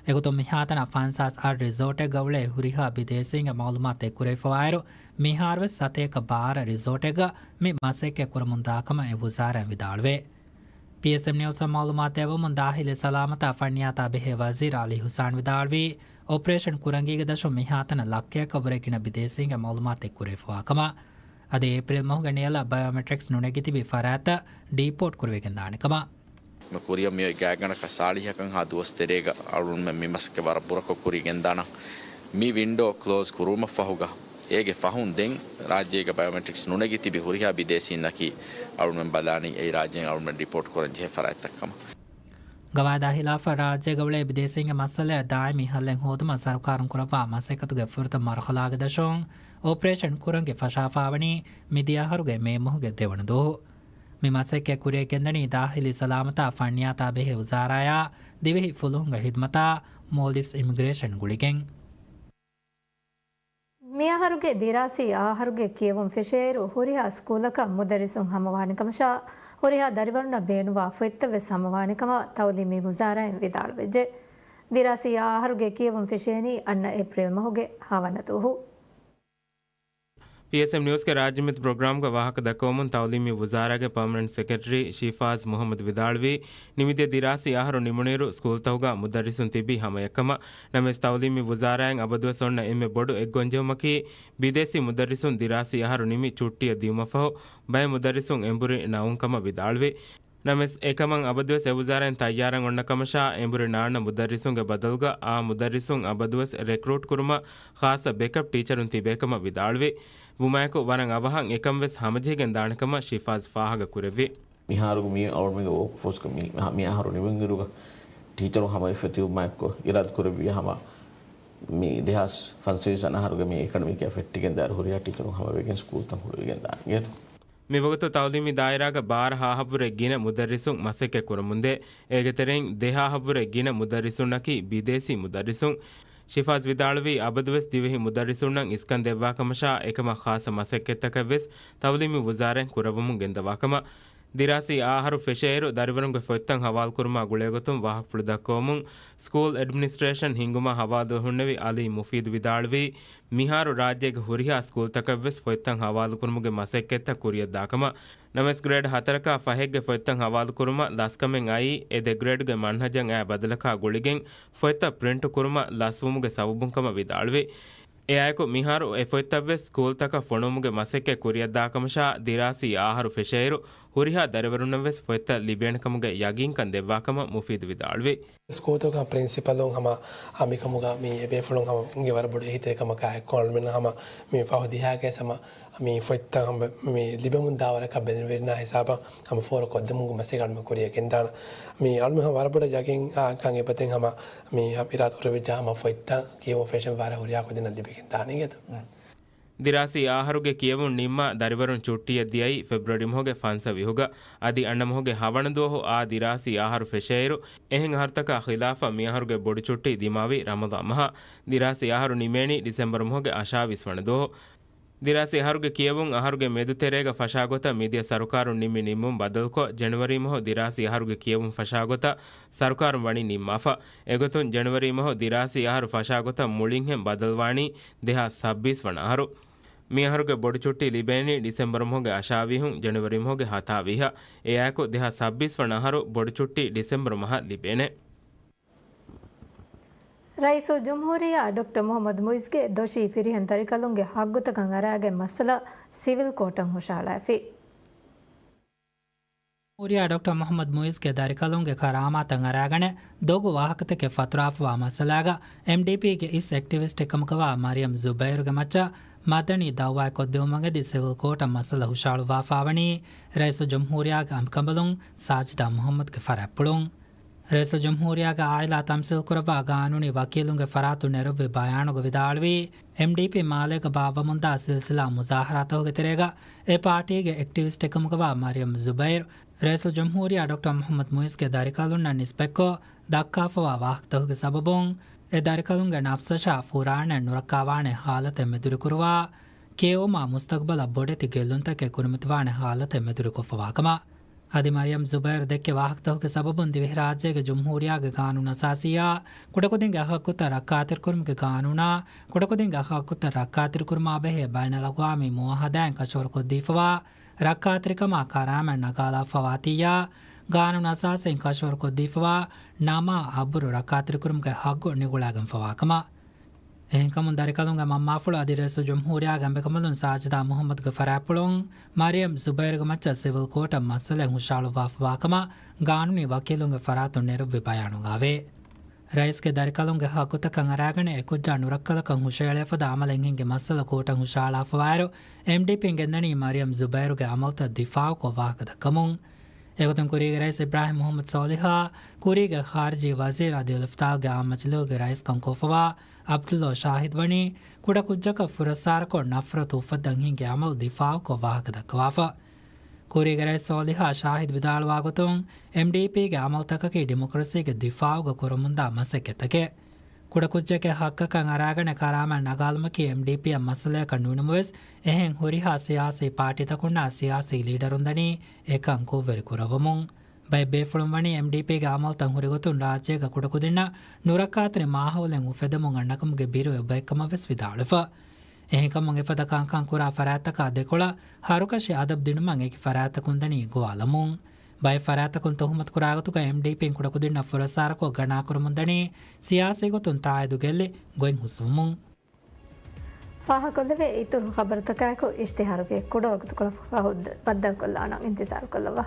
އެގޮތުން މިހާތަނަށް ފަންސާސް އަށް ރިސޯޓެއްގަ އުޅޭ ހުރިހާ ބިދޭސީންގެ މައުލޫމާތު އެއްކުރެވިފަވާއިރު، މިހާރުވެސް ސަތޭކަ ބާރަ ރިސޯޓެއްގަ މި މަސައްކަތް ކުރަމުންދާކަމަށް އެ ވުޒާރާއިން ވިދާޅުވޭ. ޕީއެސްއެމް ނިއުސްއަށް މައުލޫމާތު ދެއްވަމުން ދާޚިލީ ސަލާމަތާ ފަންނިޔާތާ ބެހޭ ވަޒީރު އަލީ ހުސާން ވިދާޅުވީ، އޮޕަރޭޝަން ކުރަނގީގެ ދަށުން މިހާތަނަށް ލައްކައަކަށްވުރެ ގިނަ ބިދޭސީންގެ މައުލޫމާތު އެއްކުރެވިފަވާކަމަށް. އަދި އޭޕްރީލް މަހުގެ ނިޔަލަށް ބަޔޯމެޓްރިކްސް ނުނެގިތިބި ފަރާތްތައް ޑީޕޯޓް ކުރެވިގެންދާނެ ކަމަށް. މި ކުރިއަށް މިއޮތް ގާތްގަނޑަކަށް ސާޅީހަކަށްހާ ދުވަސް ތެރޭގަ އަޅުގަނޑުމެން މި މަސައްކަތް ވަރަށް ބުރަކޮށް ކުރިޔަށް ގެންދާނަން. މި ވިންޑޯ ކްލޯޒް ކުރުވުމަށްފަހުގަ، އޭގެ ފަހުން ދެން ރާއްޖޭގަ ބަޔޯމެޓްރިކްސް ނުނެގިތިބި ހުރިހާ ބިދޭސީންނަކީ އަޅުގަނޑުމެން ބަލާނީ އެއީ ރާއްޖޭން އަޅުގަނޑުމެން ޑީޕޯޓް ކުރަން ޖެހޭ ފަރާތްތައް ކަމަށް. ގަވާއިދާ ހިލާފަށް ރާއްޖޭގަ އުޅޭ ބިދޭސީންގެ މައްސަލައަށް ދާއިމީ ހައްލެއް ހޯދުމަށް ސަރުކާރުން ކުރައްވާ މަސައްކަތުގެ ފުރަތަމަ މަރުހަލާގެ ދަށުން އޮޕަރޭޝަން ކުރަންގެ ފަށާފާވަނީ މިދިޔަ އަހަރުގެ މޭ މަހުގެ ދެވަނަ ދުވަހު. މި މަސައްކަތް ކުރިޔަށް ގެންދަނީ ދާޚިލީ ސަލާމަތާ ފަންނިޔާތާ ބެހޭ ވުޒާރާއާ ދިވެހި ފުލުހުންގެ ހިދުމަތާ މޯލްޑިވްސް އިމިގްރޭޝަން ގުޅިގެން. މިއަހަރުގެ ދިރާސީ އަހަރުގެ ކިޔެވުން ފެށޭއިރު، ހުރިހާ ސްކޫލަކަށް މުދައްރިސުން ހަމަވާނެކަމަށާ، ހުރިހާ ދަރިވަރުންނަށް ބޭނުންވާ ފޮތްތައްވެސް ހަމަވާނެކަމަށް ތައުލީމީ ވުޒާރާއިން ވިދާޅުވެއްޖެ. ދިރާސީ އަހަރުގެ ކިޔެވުން ފެށޭނީ އަންނަ އޭޕްރީލް މަހުގެ ހަވަނަ ދުވަހު. ޓީއެސްއެމް ނިއުސްގެ ރާއްޖެމެދު ޕްރޮގްރާމްގަ ވާހަކަ ދައްކަވަމުން ތައުލީމީ ވުޒާރާގެ ޕާމަނެންޓް ސެކްރެޓަރީ ޝިފާޒް މުހައްމަދު ވިދާޅުވީ، ނިމިދިޔަ ދިރާސީ އަހަރު ނިމުނުއިރު ސްކޫލްތަކުގަ މުދައްރިސުން ތިބީ ހަމައެއްކަމަށް. ނަމަވެސް ތައުލީމީ ވުޒާރާއިން އަބަދުވެސް އޮންނަ އެންމެ ބޮޑު އެއްގޮންޖެހުމަކީ، ބިދޭސީ މުދައްރިސުން ދިރާސީ އަހަރު ނިމި ޗުއްޓީއަށް ދިޔުމަށްފަހު، ބައެއް މުދައްރިސުން އެނބުރި ނައުން ކަމަށް ވިދާޅުވި. ނަމަވެސް، އެކަމަށް އަބަދުވެސް އެ ވުޒާރާއިން ތައްޔާރަށް އޮންނަ ކަމަށާ، އެނބުރި ނާންނަ މުދައްރިސުންގެ ބަދަލުގަ އާ މުދައްރިސުން އަބަދުވެސް ރެކްރޫޓް ކުރުމަށް ޚާއްޞަ ބެކަޕް ޓީޗަރުން ތިބޭކަމަށް ވިދާޅުވި. ވުމާއެކު، ވަރަށް އަވަހަށް އެކަން ވެސް ހަމަޖެހިގެން ދާނެ ކަމަށް ޝިފާޒް ފާހަގަ ކުރެއްވި. މިހާރު މި އަޅުމެންގެ ވޯކްފޯސްގަ މި، މި އަހަރު ނިމުނުއިރުގަ ޓީޗަރުން ހަމަވެފަ ތިބުމާއެކު އިރާދަ ކުރެއްވި ހަމަ މި ދެހާސް ފަންސަވީސް އަހަރުގެ މި އެކަޑަމިކް އިޔާ ފެއްޓިގެން ދާއިރު ހުރިހާ ޓީޗަރުން ހަމަވެގެން ސްކޫލްތައް ހުޅުވިގެން ދާނެ. މިވަގުތު ތައުލީމީ ދާއިރާގަ ބާރަ ހާހަށްވުރެ ގިނަ މުދައްރިސުން މަސައްކަތް ކުރަމުންދޭ. އޭގެ ތެރެއިން ދެހާހަށްވުރެ ގިނަ މުދައްރިސުންނަކީ ބިދޭސީ މުދައްރިސުން. ޝިފާޒް ވިދާޅުވީ، އަބަދުވެސް ދިވެހި މުދައްރިސުންނަށް އިސްކަން ދެއްވާކަމަށާ، އެކަމަށް ޚާއްޞަ މަސައްކަތްތަކެއް ވެސް ތައުލީމީ ވުޒާރާއިން ކުރައްވަމުން ގެންދަވާކަމަށް. ދިރާސީ އާހަރު ފެށޭއިރު، ދަރިވަރުންގެ ފޮތްތައް ހަވާލުކުރުމާ ގުޅޭގޮތުން ވާހަކަފުޅު ދައްކަވަމުން، ސްކޫލް އެޑްމިނިސްޓްރޭޝަން ހިންގުމަށް ހަވާލުވެ ހުންނެވި އަލީ މުފީދު ވިދާޅުވީ، މިހާރު ރާއްޖޭގެ ހުރިހާ ސްކޫލްތަކަށްވެސް ފޮތްތައް ހަވާލުކުރުމުގެ މަސައްކަތްތައް ކުރިއަށްދާކަމަށް. ނަމަވެސް، ގްރޭޑް ހަތަރަކާ ފަހެއްގެ ފޮތްތައް ހަވާލުކުރުމަށް ލަސްކަމެއް އައީ، އެ ދެ ގްރޭޑްގެ މަންހަޖަށް އައި ބަދަލަކާ ގުޅިގެން ފޮތްތައް ޕްރިންޓު ކުރުމަށް ލަސްވުމުގެ ސަބަބުން ކަމަށް ވިދާޅުވި. އެއާއެކު، މިހާރު އެ ފޮތްތައްވެސް ސްކޫލްތަކަށް ފޮނުވުމުގެ މަސައްކަތް ކުރިއަށްދާކަމަށާ، ދިރާސީ އާހަރު ފެށޭއިރު، ހުރިހާ ދަރިވަރުންނަށްވެސް ފޮތްތައް ލިބޭނެކަމުގެ ޔަގީންކަން ދެއްވާކަމަށް މުފީދު ވިދާޅުވި. ސްކޫލްތަކުގެ ޕްރިންސިޕަލުން ހަމަ، އާ، މިކަމުގަ މި އެބޭފުޅުން ހަމަ އިނގޭ ވަރަށް ބޮޑު އެހީތެރިކަމަކާ އެއްކޮށް އަޅުމެން ހަމަ މި ފަހު ދިހައިގެ ހަމަ މި ފޮތްތައް ހަމަ މި ލިބެމުންދާވަރަކަށް ބެލެނިވެރިންނާ ހިސާބަށް ހަމަ ފޯރު ކޮށްދެމުންގެ މަސައްކަތް އަޅުމެން ކުރިއަށް ގެންދާނަ. މި އަޅުމެން ހަމަ ވަރަށް ބޮޑަށް ޔަގީން، އާ، ކަން އެބަތެން ހަމަ މި އިރާދަކުރެއްވިއްޖާ ހަމަ ފޮތްތައް ކިޔެވުން ފެށެން ވާރޭ ހުރިހާ ކުދިންނަށް ލިބިގެން ދާނެ އިނގޭތަ؟ ދިރާސީ އާހަރުގެ ކިޔެވުން ނިންމާ ދަރިވަރުން ޗުއްޓީއަށް ދިޔައީ ފެބްރުއަރީ މަހުގެ ފަންސަވީހުގަ. އަދި އަންނަ މަހުގެ ހަވަނަ ދުވަހު އާ ދިރާސީ އާހަރު ފެށޭއިރު، އެހެން އަހަރުތަކާ ޚިލާފަށް މިއަހަރުގެ ބޮޑު ޗުއްޓީ ދިމާވީ ރަމަޟާން މަހަށް. ދިރާސީ އަހަރު ނިމޭނީ ޑިސެމްބަރު މަހުގެ އަށާވީސް ވަނަ ދުވަހު. ދިރާސީ އަހަރުގެ ކިޔެވުން އަހަރުގެ މެދު ތެރޭގަ ފަށާގޮތަށް މިދިޔަ ސަރުކާރުން ނިންމި ނިންމުން ބަދަލުކޮށް، ޖެނުއަރީ މަހު ދިރާސީ އަހަރުގެ ކިޔެވުން ފަށާގޮތަށް ސަރުކާރުން ވަނީ ނިންމާފަ. އެގޮތުން ޖެނުއަރީ މަހު ދިރާސީ އަހަރު ފަށާގޮތަށް މުޅިންހެން ބަދަލުވާނީ ދެހާސް ސައްބީސް ވަނަ އަހަރު. މިއަހަރުގެ ބޮޑު ޗުއްޓީ ލިބޭނީ ޑިސެމްބަރު މަހުގެ އަށާވީހުން ޖެނުއަރީ މަހުގެ ހަތާވީހަށް. އެއާއެކު ދެހާސް ސައްބީސް ވަނަ އަހަރު ބޮޑު ޗުއްޓީ ޑިސެމްބަރު މަހަށް ލިބޭނެ. ރައީސުލްޖުމްހޫރިއްޔާ ޑޮކްޓަރ މުޙައްމަދު މުޢިއްޒުގެ ދޮށީ ފިރިހެން ދަރިކަލުންގެ ހައްގުތަކަށް އަރާގެން މައްސަލަ ސިވިލް ކޯޓަށް ހުށަހަޅައިފި. ޖުމްހޫރިއްޔާ ޑޮކްޓަރ މުޙައްމަދު މުޢިއްޒުގެ ދަރިކަލުންގެ ކަރާމާތަށް އަރާގަނެ ދޮގު ވާހަކަތަކެއް ފަތުރާފަވާ މައްސަލާގަ އެމްޑީޕީގެ އިސް އެކްޓިވިސްޓެއްކަމުގަވާ މަރިޔަމް ޒުބައިރުގެ މައްޗަށް މަދަނީ ދައުވާއެއް ކޮށްދިއުމުގެ ދި ސިވިލް ކޯޓަށް މައްސަލަ ހުށަހަޅުއްވާފާވަނީ ރައީސުލްޖުމްހޫރިއްޔާގެ އަނބިކަނބަލުން ސާޖިދާ މުޙައްމަދުގެ ފަރާތްޕުޅުން. ރައީސުލްޖުމްހޫރިއްޔާގެ އާއިލާ ތަމްސީލްކުރައްވާ ގާނޫނީ ވަކީލުންގެ ފަރާތުން ނެރެއްވި ބަޔާނުގަ ވިދާޅުވީ، އެމްޑީޕީ މާލޭގަ ބާއްވަމުންދާ ސިލްސިލާ މުޒާހަރާތަކުގެ ތެރޭގަ އެ ޕާޓީގެ އެކްޓިވިސްޓެއްކަމުގަވާ މަރިޔަމް ޒުބައިރު، ރައީސުލްޖުމްހޫރިއްޔާ ޑޮކްޓަރ މުޙައްމަދު މުޢިއްޒުގެ ދަރިކަލުންނަށް ނިސްބަތްކޮށް ދައްކާފަވާ ވާހަކަތަކުގެ ސަބަބުން، އެ ދަރިކަލުންގެ ނަފްސަށާ ފުރާނައެއް ނުރައްކާވާނެ ހާލަތެއް މެދުވެރިކުރުވާ، ކިޔެވުމާ މުސްތަގުބަލަށް ބޮޑެތި ގެއްލުންތަކެއް ކުރިމަތިވާނެ ހާލަތެއް މެދުވެރިކޮށްފަވާކަމަށް. އަދި މަރިޔަމް ޒުބައިރު ދެއްކި ވާހަކަތަކުގެ ސަބަބުން ދިވެހިރާއްޖޭގެ ޖުމްހޫރިއްޔާގެ ގާނޫނު އަސާސީއާ ކުޑަކުދިންގެ ހައްގުތައް ރައްކާތެރިކުރުމުގެ ގާނޫނާ ކުޑަކުދިންގެ ހައްގުތައް ރައްކާތެރިކުރުމާ ބެހޭ ބައިނަލްއަގްވާމީ މުއައްހަދާއިން ކަށަވަރުކޮށްދީފަވާ ރައްކާތެރިކަމާ ކަރާމަތް ނަގާލާފަވާތީއާ ގާނޫނު އަސާސީން ކަށަވަރުކޮށްދީފަވާ ނަމާ އަށްބުރު ރައްކާތެރިކުރުމުގެ ހައްގު ނިގުޅާގެންފަވާކަމަށް. އެހެންކަމުން، ދަރިކަލުންގެ މަންމާފުޅު އަދި ރައީސުލްޖުމްހޫރިއްޔާގެ އަނބިކަނބަލުން ސާޖިދާ މުޙައްމަދުގެ ފަރާތްޕުޅުން މަރިޔަމް ޒުބައިރުގެ މައްޗަށް ސިވިލް ކޯޓަށް މައްސަލައެއް ހުށަހަޅުއްވާފަވާކަމަށް ގާނޫނީ ވަކީލުންގެ ފަރާތުން ނެރެއްވި ބަޔާނުގައިވޭ. ރައީސްގެ ދަރިކަލުންގެ ހައްގުތަކަށް އަރާގަނެ އެކުއްޖާ ނުރައްކަލަކަށް ހުށައެޅޭ ފަދަ އަމަލެއް ހިންގި މައްސަލަ ކޯޓަށް ހުށަހަޅާފަވާއިރު، އެމްޑީޕީން ގެންދަނީ މަރިޔަމް ޒުބައިރުގެ އަމަލުތައް ދިފާއުކޮށް ވާހަކަ ދައްކަމުން. އެގޮތުން ކުރީގެ ރައީސް އިބްރާހިމް މުޙައްމަދު ސޯލިހާ، ކުރީގެ ޚާރިޖީ ވަޒީރު އަދި އުލަފްތާލްގެ އާއްމު މަޖިލީހުގެ ރައީސްކަން ކޮށްފަވާ ޢަބްދުﷲ ޝާހިދު ވަނީ، ކުޑަކުއްޖަކަށް ފުރައްސާރަކޮށް ނަފްރަތު އުފައްދަން ހިންގި އަމަލު ދިފާއުކޮށް ވާހަކަ ދައްކަވާފަ. ކުރީގެ ރައީސް ސޯލިހާ ޝާހިދު ވިދާޅުވާ ގޮތުން، އެމްޑީޕީގެ އަމަލުތަކަކީ ޑިމޮކްރަސީގެ ދިފާއުގަ ކުރަމުންދާ މަސައްކަތްތަކެއް. ކުޑަކުއްޖެއްގެ ހައްގަކަށް އަރާގަނެ ކަރާމަތް ނަގާލުމަކީ އެމްޑީޕީއަށް މައްސަލައަކަށް ނުވިނަމަވެސް، އެހެން ހުރިހާ ސިޔާސީ ޕާޓީތަކުންނާ ސިޔާސީ ލީޑަރުން ދަނީ އެކަން ކުށްވެރި ކުރައްވަމުން. ބައެއް ބޭފުޅުން ވަނީ އެމްޑީޕީގެ އަމަލުތައް ހުރިގޮތުން ރާއްޖޭގަ ކުޑަކުދިންނަށް ނުރައްކާތެރި މާހައުލެއް އުފެދެމުން އަންނަކަމުގެ ބިރުވެ އެބައޮތްކަމަށް ވެސް ވިދާޅުވެފަ. އެހެންކަމުން އެފަދަ ކަންކަން ކުރާ ފަރާތްތަކާ ދެކޮޅަށް ހަރުކަށި އަދަބު ދިނުމަށް އެކި ފަރާތްތަކުން ދަނީ ގޮވާލަމުން. ބައެއް ފަރާތްތަކުން ތުހުމަތު ކުރާ ގޮތުގަ އެމްޑީޕީން ކުޑަކުދިންނަށް ފުރައްސާރަކޮށް ގަނާކުރަމުން ދަނީ ސިޔާސީ ގޮތުން ތާއީދު ގެއްލި ގޮތް ހުސްވުމުން. ފާހަގަކޮށްލެވޭ އިތުރު ޚަބަރުތަކާއެކު އިޝްތިހާރުގެ ކުޑަވަގުތުކޮޅަށް ފަހު ބައްދަލުކޮށްލާނަން. އިންތިޒާރުކޮށްލައްވާ.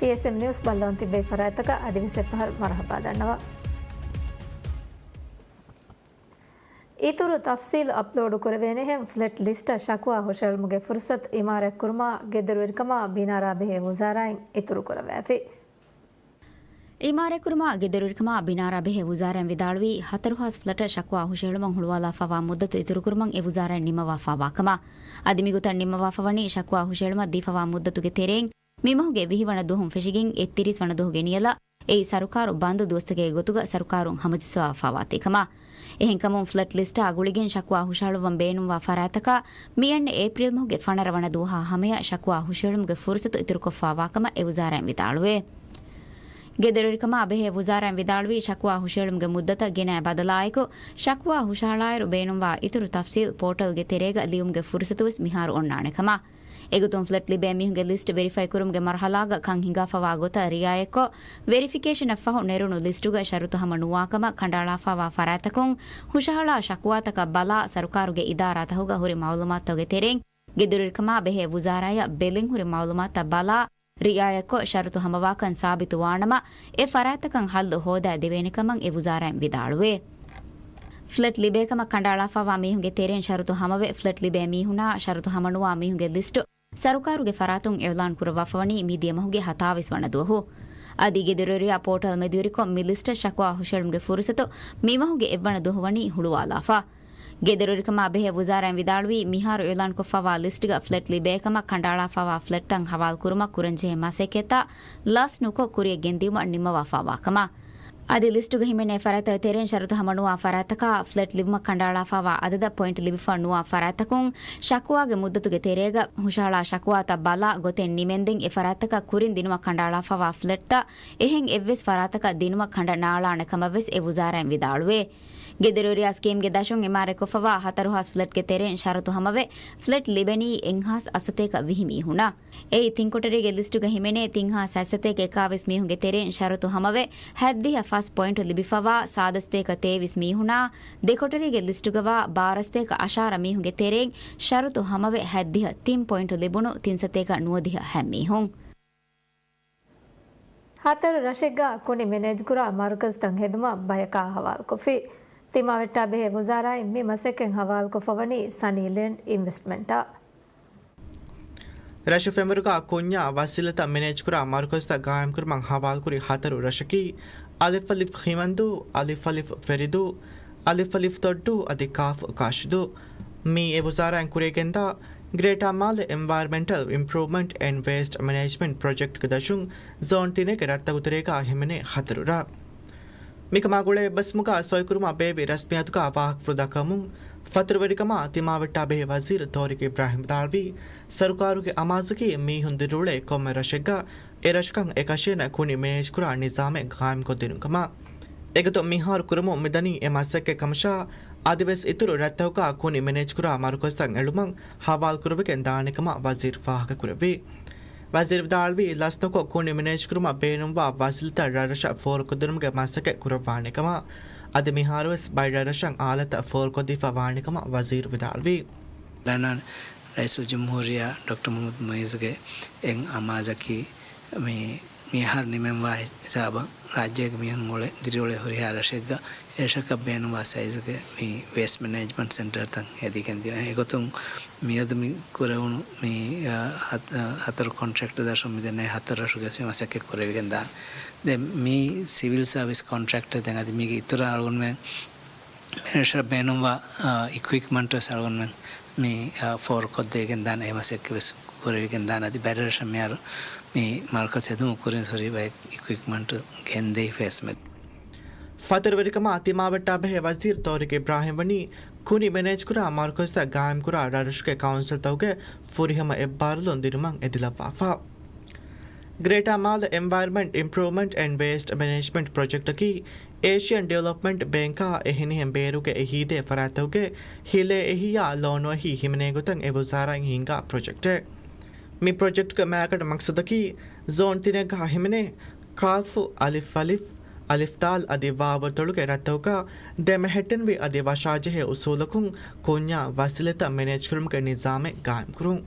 ޕީއެސްއެމް ނިއުސް ބައްލަވަން ތިއްބެވި ފަރާތްތަކަށް އަދިވެސް އެއްފަހަރު މަރުޙަބާ ދަންނަވަން. އިތުރު ތަފްސީލް އަޕްލޯޑު ކުރެވޭނެހެން ފްލެޓް ލިސްޓަށް ޝަކުވާ ހުށަހެޅުމުގެ ފުރުސަތު އިމާރާތް ކުރުމާ ގެދޮރުވެރިކަމާ ބިނާރާ ބެހޭ ވުޒާރާއިން އިތުރު ކުރައްވައިފި. އިމާރާތް ކުރުމާ ގެދޮރުވެރިކަމާ ބިނާރާ ބެހޭ ވުޒާރާއިން ވިދާޅުވީ، ހަތަރު ހާސް ފްލެޓަށް ޝަކުވާ ހުށަހެޅުމަށް ހުޅުވާލާފަވާ މުއްދަތު އިތުރުކުރުމަށް އެ ވުޒާރާއިން ނިންމަވާފަވާ ކަމަށް. އަދި މިގޮތަށް ނިންމަވާފަވަނީ ޝަކުވާ ހުށަހެޅުމަށް ދީފަވާ މުއްދަތުގެ ތެރެއިން މި މަހުގެ ވިހި ވަނަ ދުވަހުން ފެށިގެން އެއްތިރީސް ވަނަ ދުވަހުގެ ނިޔަލަށް އެއީ ސަރުކާރު ބަންދު ދުވަސްތަކެއްގެ ގޮތުގަ ސަރުކާރުން ހަމަޖައްސަވާފަވާތީ ކަމަށް. އެހެންކަމުން ފްލެޓް ލިސްޓާ ގުޅިގެން ޝަކުވާ ހުށަހަޅުއްވަން ބޭނުންވާ ފަރާތްތަކަށް މިއަންނަ އޭޕްރީލް މަހުގެ ފަނަރަ ވަނަ ދުވަހާ ހަމަޔަށް ޝަކުވާ ހުށަހެޅުމުގެ ފުރުސަތު އިތުރުކޮށްފާވާ ކަމަށް އެ ވުޒާރާއިން ވިދާޅުވޭ. ގެދޮރުވެރިކަމާ ބެހޭ ވުޒާރާއިން ވިދާޅުވީ، ޝަކުވާ ހުށަހެޅުމުގެ މުއްދަތަށް ގެނައި ބަދަލާއެކު، ޝަކުވާ ހުށަހަޅާއިރު ބޭނުންވާ އިތުރު ތަފްސީލް ޕޯޓަލްގެ ތެރޭގަ ލިޔުމުގެ ފުރުސަތުވެސް މިހާރު އޮންނާނެ ކަމަށް. އެގޮތުން ފްލެޓް ލިބޭ މީހުންގެ ލިސްޓް ވެރިފައި ކުރުމުގެ މަރުހަލާގަ ކަން ހިނގާފަވާ ގޮތަށް ރިއާޔަތްކޮށް، ވެރިފިކޭޝަނަށް ފަހު ނެރުނު ލިސްޓުގަ ޝަރުތު ހަމަ ނުވާކަމަށް ކަނޑައަޅާފަވާ ފަރާތްތަކުން ހުށަހަޅާ ޝަކުވާތަކަށް ބަލާ، ސަރުކާރުގެ އިދާރާތަކުގަ ހުރި މައުލޫމާތުތަކުގެ ތެރެއިން ގެދޮރުވެރިކަމާ ބެހޭ ވުޒާރާޔަށް ބެލެން ހުރި މައުލޫމާތުތައް ބަލާ، ރިއާޔަތްކޮށް، ޝަރުތު ހަމަވާކަން ސާބިތު ވާނަމަ، އެ ފަރާތްތަކަށް ހައްލު ހޯދާ ދެވޭނެ ކަމަށް އެ ވުޒާރާއިން ވިދާޅުވޭ. ފްލެޓް ލިބޭ ކަމަށް ކަނޑައަޅާފަވާ މީހުންގެ ތެރެއިން ޝަރުތު ހަމަވެ، ފްލެޓް ލިބޭ މީހުނާ ޝަރުތު ހަމަނުވާ މީހުންގެ ލިސްޓު ސަރުކާރުގެ ފަރާތުން އިއުލާން ކުރައްވާފަވަނީ މިދިޔަ މަހުގެ ހަތާވީސް ވަނަ ދުވަހު. އަދި ގެދޮރުވެރިޔާ ޕޯޓަލް މެދުވެރިކޮށް، މި ލިސްޓަށް ޝަކުވާ ހުށަހެޅުމުގެ ފުރުސަތު މި މަހުގެ އެއްވަނަ ދުވަހު ވަނީ ހުޅުވާލާފަ. ގެދޮރުވެރިކަމާ ބެހޭ ވުޒާރާއިން ވިދާޅުވީ، މިހާރު އިއުލާންކޮށްފަވާ ލިސްޓްގަ ފްލެޓް ލިބޭ ކަމަށް ކަނޑައަޅާފަވާ ފްލެޓްތައް ހަވާލު ކުރުމަށް ކުރަންޖެހޭ މަސައްކަތްތައް ލަސް ނުކޮށް، ކުރިއަށް ގެންދިއުމަށް ނިންމަވާފަވާ ކަމަށް. އަދި ލިސްޓުގަ ހިމެނޭ ފަރާތްތަކުގެ ތެރެއިން ޝަރުތު ހަމަނުވާ ފަރާތްތަކަށް ފްލެޓް ލިބުމަށް ކަނޑައަޅާފަވާ އަދަދަށް ޕޮއިންޓް ލިބިފަ ނުވާ ފަރާތްތަކުން، ޝަކުވާގެ މުއްދަތުގެ ތެރޭގަ ހުށަހަޅާ ޝަކުވާތައް ބަލާ ގޮތެއް ނިމެންދެން، އެ ފަރާތްތަކަށް ކުރިން ދިނުމަށް ކަނޑައަޅާފަވާ ފްލެޓްތައް އެހެން އެއްވެސް ފަރާތަކަށް ދިނުމަށް ކަނޑަ ނާޅާނެ ކަމަށްވެސް އެ ވުޒާރާއިން ވިދާޅުވޭ. ގެދޮރުވެރިޔާ ސްކީމްގެ ދަށުން އިމާރާތްކޮށްފަވާ ހަތަރު ހާސް ފްލެޓްގެ ތެރެއިން ޝަރުތު ހަމަވެ، ފްލެޓް ލިބެނީ އެއްހާސް އަށްސަތޭކަ ވިހި މީހުންނަށް. އެއީ، ތިން ކޮޓަރީގެ ލިސްޓުގަ ހިމެނޭ ތިން ހާސް ހަތްސަތޭކަ އެކާވީސް މީހުންގެ ތެރެއިން ޝަރުތު ހަމަވެ، ހަތްދިހަ ފަސް ޕޮއިންޓު ލިބިފަވާ ސާދަ ސަތޭކަ ތޭވީސް މީހުނާ، ދެ ކޮޓަރީގެ ލިސްޓުގަވާ ބާރަ ސަތޭކަ އަށާރަ މީހުންގެ ތެރެއިން ޝަރުތު ހަމަވެ، ހަތްދިހަ ތިން ޕޮއިންޓު ލިބުނު ތިން ސަތޭކަ ނުވަދިހަ ހަ މީހުން. ހަތަރު ރަށެއްގަ ކުނި މެނޭޖްކުރާ މަރުކަޒުތައް ހެދުމަށް ބަޔަކާ ހަވާލުކޮށްފި. ތިމާވެއްޓާ ބެހޭ ވުޒާރާއިން މި މަސައްކަތް ހަވާލުކޮށްފަވަނީ ސަނީ ލޭންޑް އިންވެސްޓްމަންޓަށް. ރަށު ފެންވަރުގަ ކުންޏާ ވަސީލަތައް މެނޭޖްކުރާ މަރުކަޒުތައް ގާއިމްކުރުމަށް ހަވާލުކުރި ހަތަރު ރަށަކީ، އަލިފް އަލިފް ހިމަންދޫ، އަލިފް އަލިފް ފެރިދޫ، އަލިފް އަލިފް ދޮއްޑޫ އަދި ކާފް ކާށިދޫ. މީ އެ ވުޒާރާއިން ކުރިއަށް ގެންދާ ގްރޭޓާ މާލެ އެންވަޔަރމެންޓަލް އިމްޕްރޫވްމަންޓް އެންޑް ވޭސްޓް މެނޭޖްމަންޓް ޕްރޮޖެކްޓްގެ ދަށުން ޒޯން ތިނެއްގެ ރަށްތަކުތެރޭގަ ހިމެނޭ ހަތަރު ރަށް. މިކަމާ ގުޅޭ އެއްބަސްވުމުގަ ސޮއިކުރުމަށް ބޭއްވި ރަސްމިއްޔާތުގަ ވާހަކަފުޅު ދައްކަވަމުން، ފަތުރުވެރިކަމާ ތިމާވެއްޓާ ބެހޭ ވަޒީރު ތޯރިގް އިބްރާހިމް ވިދާޅުވީ، ސަރުކާރުގެ އަމާޒަކީ މީހުން ދިރިއުޅޭ ކޮންމެ ރަށެއްގަ އެ ރަށަކަށް އެކަށީނަ ކުނި މެނޭޖްކުރާ ނިޒާމެއް ގާއިމްކޮށްދިނުން ކަމަށް. އެގޮތުން މިހާރު ކުރަމުން މިދަނީ އެ މަސައްކަތް ކަމަށާ، އަދިވެސް އިތުރު ރަށްތަކުގަ ކުނި މެނޭޖްކުރާ މަރުކަޒުތައް އެޅުމަށް ހަވާލުކުރެވިގެން ދާނެ ކަމަށް ވަޒީރު ފާހަގަކުރެއްވި. ވަޒީރު ވިދާޅުވީ، ލަސްނުކޮށް ކުނި މެނޭޖްކުރުމަށް ބޭނުންވާ ވަސީލަތައް ރަށްރަށަށް ފޯރުކޮށްދިނުމުގެ މަސައްކަތް ކުރައްވާނެ ކަމަށް، އަދި މިހާރުވެސް ބައެއް ރަށްރަށަށް އާލާތްތައް ފޯރުކޮށްދީފަ ވާނެ ކަމަށް ވަޒީރު ވިދާޅުވީ. ލަން ރައީސުލްޖުމްހޫރިއްޔާ ޑޮކްޓަރ މުޙައްމަދު މުޢިއްޒުގެ އެއް އަމާޒަކީ، މި، މިއަހަރު ނިމެންވާ ހިސާބަށް ރާއްޖޭގެ މީހުން އުޅެ، ދިރިއުޅޭ ހުރިހާ ރަށެއްގަ އެރަށަކަށް ބޭނުންވާ ސައިޒުގެ މި ވޭސްޓް މެނޭޖްމަންޓް ސެންޓަރތައް ހެދިގެން ދިޔަ. އެގޮތުން މިއަދު މި ކުރެވުނު މި، އަ، ހަތަ-، އަ، ހަތަރު ކޮންޓްރެކްޓް ދަށުން މިދެންނެވި ހަތަރު ރަށުގެ މަސައްކަތް ކުރެވިގެން ދާނެ. ދެން މީ ސިވިލް ސަރވިސް ކޮންޓްރެކްޓް. ދެން އަދި މީގެ އިތުރަށް އަޅުގަނޑުމެން މެނޭޖަރ ބޭނުންވާ، އާ، އިކުއިޕްމަންޓް ވެސް އަޅުގަނޑުމެން މި، އާ، ފޯރުކޮށްދޭގެން ދާނެ. އެ މަސައްކަތް ވެސް ކުރެވިގެން ދާނެ. އަދި ބައެއް ރަށަށް މިހާރު މި މަރުކަޒު ހެދުމުގެ ކުރިން ހުރި ބައެއް އިކުއިޕްމަންޓް ގެންދެވިފަ ވެސް މެދު. ފަތުރުވެރިކަމާ ތިމާވެއްޓާ ބެހޭ ވަޒީރު ޠާރިޤް އިބްރާހީމް ވަނީ ކުނި މެނޭޖްކުރާ މަރުކަޒުތައް ގާއިމްކުރާ ރަށްރަށުގެ ކައުންސިލްތަކުގެ ފުރިހަމަ އެއްބާރުލުން ދިނުމަށް އެދިލައްވާފަ. ގްރޭޓާ މާލެ އެންވަޔަރަމެންޓް އިމްޕްރޫވްމަންޓް އެންޑް ވޭސްޓް މެނޭޖްމަންޓް ޕްރޮޖެކްޓަކީ އޭޝިއަން ޑިވެލޮޕްމަންޓް ބޭންކާ އެހެނިހެން ބޭރުގެ އެހީދޭ ފަރާތްތަކުގެ ހިލޭ އެހީއާ ލޯނުއެހީ ހިމެނޭ ގޮތަށް އެ ވުޒާރާއިން ހިންގާ ޕްރޮޖެކްޓެއް. މި ޕްރޮޖެކްޓުގެ މައިގަނޑު މަޤްޞަދަކީ ޒޯން ތިނެއްގަ ހިމެނޭ ކާފު، އަލިފް އަލިފް، އަލިފް ދާލް އަދި ވާވު ދޮޅުގެ ރަށްތަކުގަ ދެމެހެއްޓެންވި އަދި ވަށާޖެހޭ އުސޫލަކުން ކުންޏާ ވަސީލަތްތައް މެނޭޖްކުރުމުގެ ނިޒާމެއް ގާއިމްކުރުން.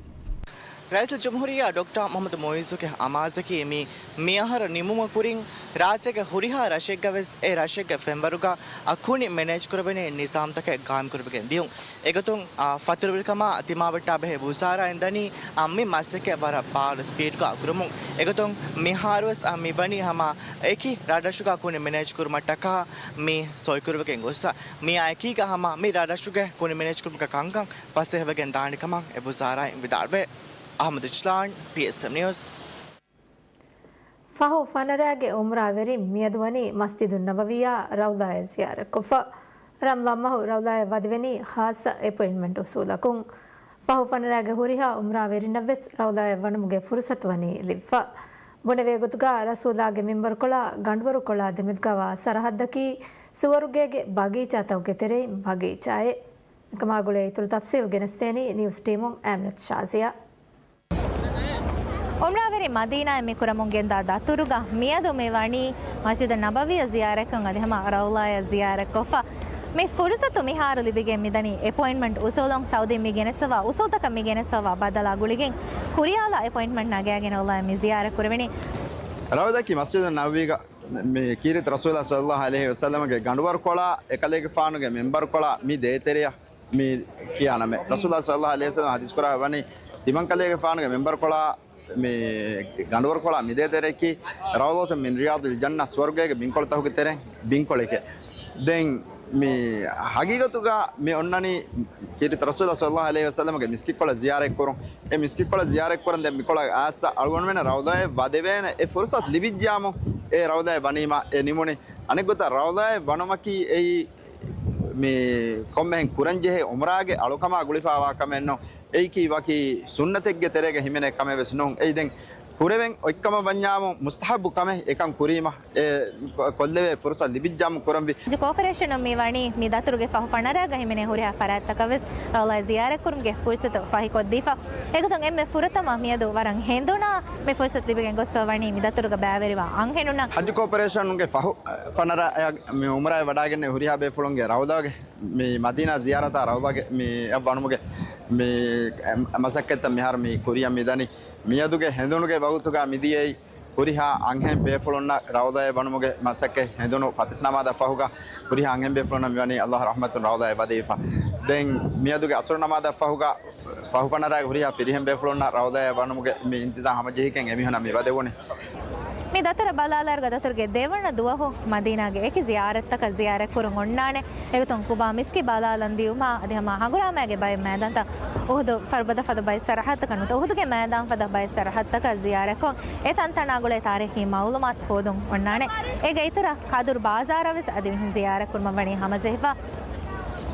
ރައީސުލްޖުމްހޫރިއްޔާ ޑޮކްޓަރ މުޙައްމަދު މުޢިއްޒުގެ އަމާޒަކީ މި މިއަހަރު ނިމުމުގެ ކުރިން ރާއްޖޭގެ ހުރިހާ ރަށެއްގަ ވެސް އެ ރަށެއްގެ ފެންވަރުގަ އަ ކުނި މެނޭޖްކުރެވޭނެ ނިޒާމްތަކެއް ގާއިމްކުރެވިގެން ދިޔުން. އެގޮތުން، އާ، ފަތުރުވެރިކަމާ ތިމާވެއްޓާ ބެހޭ ވުޒާރާއިން ދަނީ، އާ، މި މަސައްކަތް ވަރަށް ބާރު ސްޕީޑްގަ ކުރަމުން. އެގޮތުން މިހާރުވެސް، އާ، މި ވަނީ ހަމަ އެކި ރަށްރަށުގަ ކުނި މެނޭޖް ކުރުމަށްޓަކާ މި ސޮއިކުރެވިގެން ގޮއްސަ. މިއާ އެކީގަ ހަމަ މި ރަށްރަށުގެ ކުނި މެނޭޖް ކުރުމުގެ ކަންކަން ފަސޭހަވެގެން ދާނެ ކަމަށް އެ ވުޒާރާއިން ވިދާޅުވޭ. އަޙްމަދު އިސްލާން، ޕީއެސްއެމް ނިއުސް. ފަހު ފަނަރައިގެ އުމްރާވެރިން މިއަދު ވަނީ މަސްޖިދުއް ނަބަވީއާ ރައުޟާއެއް ޒިޔާރަތްކޮށްފަ. ރަމްޟާން މަހު ރައުޟާއަށް ވަދެވެނީ ޚާއްޞަ އެޕޮއިންޓްމަންޓް އުސޫލަކުން. ފަހު ފަނަރައިގެ ހުރިހާ އުމްރާވެރިންނަށް ވެސް ރައުޟާއަށް ވަނުމުގެ ފުރުޞަތު ވަނީ ލިބިފަ. ބުނެވޭ ގޮތުގަ ރަސޫލާގެ މިންބަރުކޮޅާ ގަނޑުވަރުކޮޅާ ދެމެދުގަވާ ސަރަޙައްދަކީ ސުވަރުގޭގެ ބަގީޗާތަކުގެ ތެރެއިން ބަގީޗާއެއް. މިކަމާ ގުޅޭ އިތުރު ތަފްޞީލް ގެނެސްދޭނީ ނިއުސް ޓީމުން އަމިނަތު ޝާޒިޔާ. އުމްރާވެރިން މަދީނާއަށް މި ކުރަމުން ގެންދާ ދަތުރުގަ މިއަދު މި ވަނީ މަސްޖިދު ނަބަވީއަށް ޒިޔާރަތްކޮށް އަދި ހަމަ ރައުޟާއަށް ޒިޔާރަތްކޮށްފަ. މި ފުރުޞަތު މިހާރު ލިބިގެން މިދަނީ އެޕޮއިންޓްމަންޓް އުސޫލުން. ސައުދީން މި ގެނެސްފަވާ އުސޫލުތަކަށް މި ގެނެސްފަވާ ބަދަލާ ގުޅިގެން ކުރިޔާލާ އެޕޮއިންޓްމަންޓް ނަގާގެން ރައުޟާއަށް މި ޒިޔާރަތް ކުރެވެނީ. ރައުޟާއަކީ މަސްޖިދު ނަބަވީގަ މި ކީރިތި ރަސޫލާ ޞައްލައްލާހު ޢަލައިހި ވަސައްލަމަގެ ގަނޑުވަރުކޮޅާ އެކަލޭގެފާނުގެ މިންބަރުކޮޅާ މި ދޭތެރެއަށް މި ކިޔާ ނަމެއް. ރަސޫލާ ޞައްލައްލާހު ޢަލައިހި ވަސައްލަމަ ޙަދީޘް ކުރައްވަނީ، ތިމަންކަލޭގެފާނުގެ މިންބަރުކޮޅާ މި ގަނޑުވަރުކޮޅާ މި ދޭތެރެއަކީ ރައުޟަތުން މިން ރިޔާޟިލް ޖަންނަ، ސުވަރުގޭގެ ބިންކޮޅުތަކުގެ ތެރެއިން ބިންކޮޅެކޭ. ދެން މި ޙަޤީޤަތުގަ މި އޮންނަނީ ކީރިތި ރަސޫލާ ޞައްލައްލާހު ޢަލައިހި ވަސައްލަމަގެ މިސްކިތްކޮޅަށް ޒިޔާރަތްކުރުން. އެ މިސްކިތްކޮޅަށް ޒިޔާރަތްކުރަން ދެން މިކޮޅަށް އައިސް އަޅުގަނޑުމެންނަށް ރައުޟާއަށް ވަދެވޭނެ އެ ފުރުޞަތު ލިބިއްޖާމު އެ ރައުޟާއަށް ވަނީމާ އެ ނިމުނީ. އަނެއްގޮތަށް ރައުޟާއަށް ވަނުމަކީ އެއީ މި ކޮންމެހެން ކުރަންޖެހޭ އުމްރާގެ އަޅުކަމާ ގުޅިފައިވާ ކަމެއް ނޫން. އެއީކީ ވަކި ސުންނަތެއްގެ ތެރޭގަ ހިމެނޭ ކަމެއް ވެސް ނޫން. އެއީ ދެން ކުރެވެން އޮތްކަމަށް ވަންޏާމު މުސްތަޙައްބު ކަމެއް އެކަން ކުރީމަ އެ ކޮ-، ކޮށްލެވޭ ފުރުޞަތު ލިބިއްޖާމު ކުރަންވީ. ކޯޕަރޭޝަނުން މި ވަނީ މި ދަތުރުގެ ފަހު ފަނަރައިގަ ހިމެނޭ ހުރިހާ ފަރާތްތަކަށް ވެސް ރައުޟާއަށް ޒިޔާރަތްކުރުމުގެ ފުރުޞަތު ފަހިކޮށްދީފަ. އެގޮތުން އެންމެ ފުރަތަމަ މިއަދު ވަރަށް ހެނދުނާ މި ފުރުޞަތު ލިބިގެން ގޮއްސަވަނީ މި ދަތުރުގަ ބައިވެރިވާ އަންހެނުންނަށް. ޙައްޖު ކޯޕަރޭޝަނުގެ ފަހު ފަނަރައި މި އުމްރާއަށް ވަޑައިގެންނެވި ހުރިހާ ބޭފުޅުންގެ ރައުޟާގެ މި މަދީނާ ޒިޔާރަތާ ރައުޟާގެ މި އަށް ވަނުމުގެ މި މަސައްކަތްތައް މިހާރު މި ކުރިއަށް މިދަނީ. މިއަދުގެ ހެނދުނުގެ ވަގުތުގަ މިދިޔައީ ހުރިހާ އަންހެން ބޭފުޅުންނަށް ރައުޟާއަށް ވަނުމުގެ މަސައްކަތް ހެނދުނު ފަތިސް ނަމާދަށް ފަހުގަ ހުރިހާ އަންހެން ބޭފުޅުންނަށް މިވަނީ ﷲ ރަޙްމަތުން ރައުޟާއަށް ވަދެވިފަ. ދެން މިއަދުގެ ޢަޞްރު ނަމާދަށް ފަހުގަ ފަހު ފަނަރައިގެ ހުރިހާ ފިރިހެން ބޭފުޅުންނަށް ރައުޟާއަށް ވަނުމުގެ މި އިންތިޒާމް ހަމަޖެހިގެން އެމީހުންނަށް މި ވަދެވުނީ. މި ދަތުރަށް ބަލާލާއިރުގަ ދަތުރުގެ ދެވަނަ ދުވަހު މަދީނާގެ އެކި ޒިޔާރަތްތަކަށް ޒިޔާރަތްކުރުން އޮންނާނެ. އެގޮތުން ޤުބާ މިސްކިތް ބަލާލަން ދިޔުމާ އަދި ހަމަ ހަނގުރާމައިގެ ބައެއް މައިދާންތައް އުޙުދު ފަރުބަދަ ފަދަ ބައެއް ސަރަޙައްދަކަށް ނުވަތަ އުޙުދުގެ މައިދާން ފަދަ ބައެއް ސަރަޙައްދަކަށް ޒިޔާރަތްކޮށް، އެ ތަންތަނާ ގުޅޭ ތާރީޚީ މަޢުލޫމާތު ހޯދުން އޮންނާނެ. އޭގެ އިތުރަށް ޤަދުރު ބާޒާރަށް ވެސް އަދި މިހެން ޒިޔާރަތްކުރުމަށް ވަނީ ހަމަޖެހިފަ.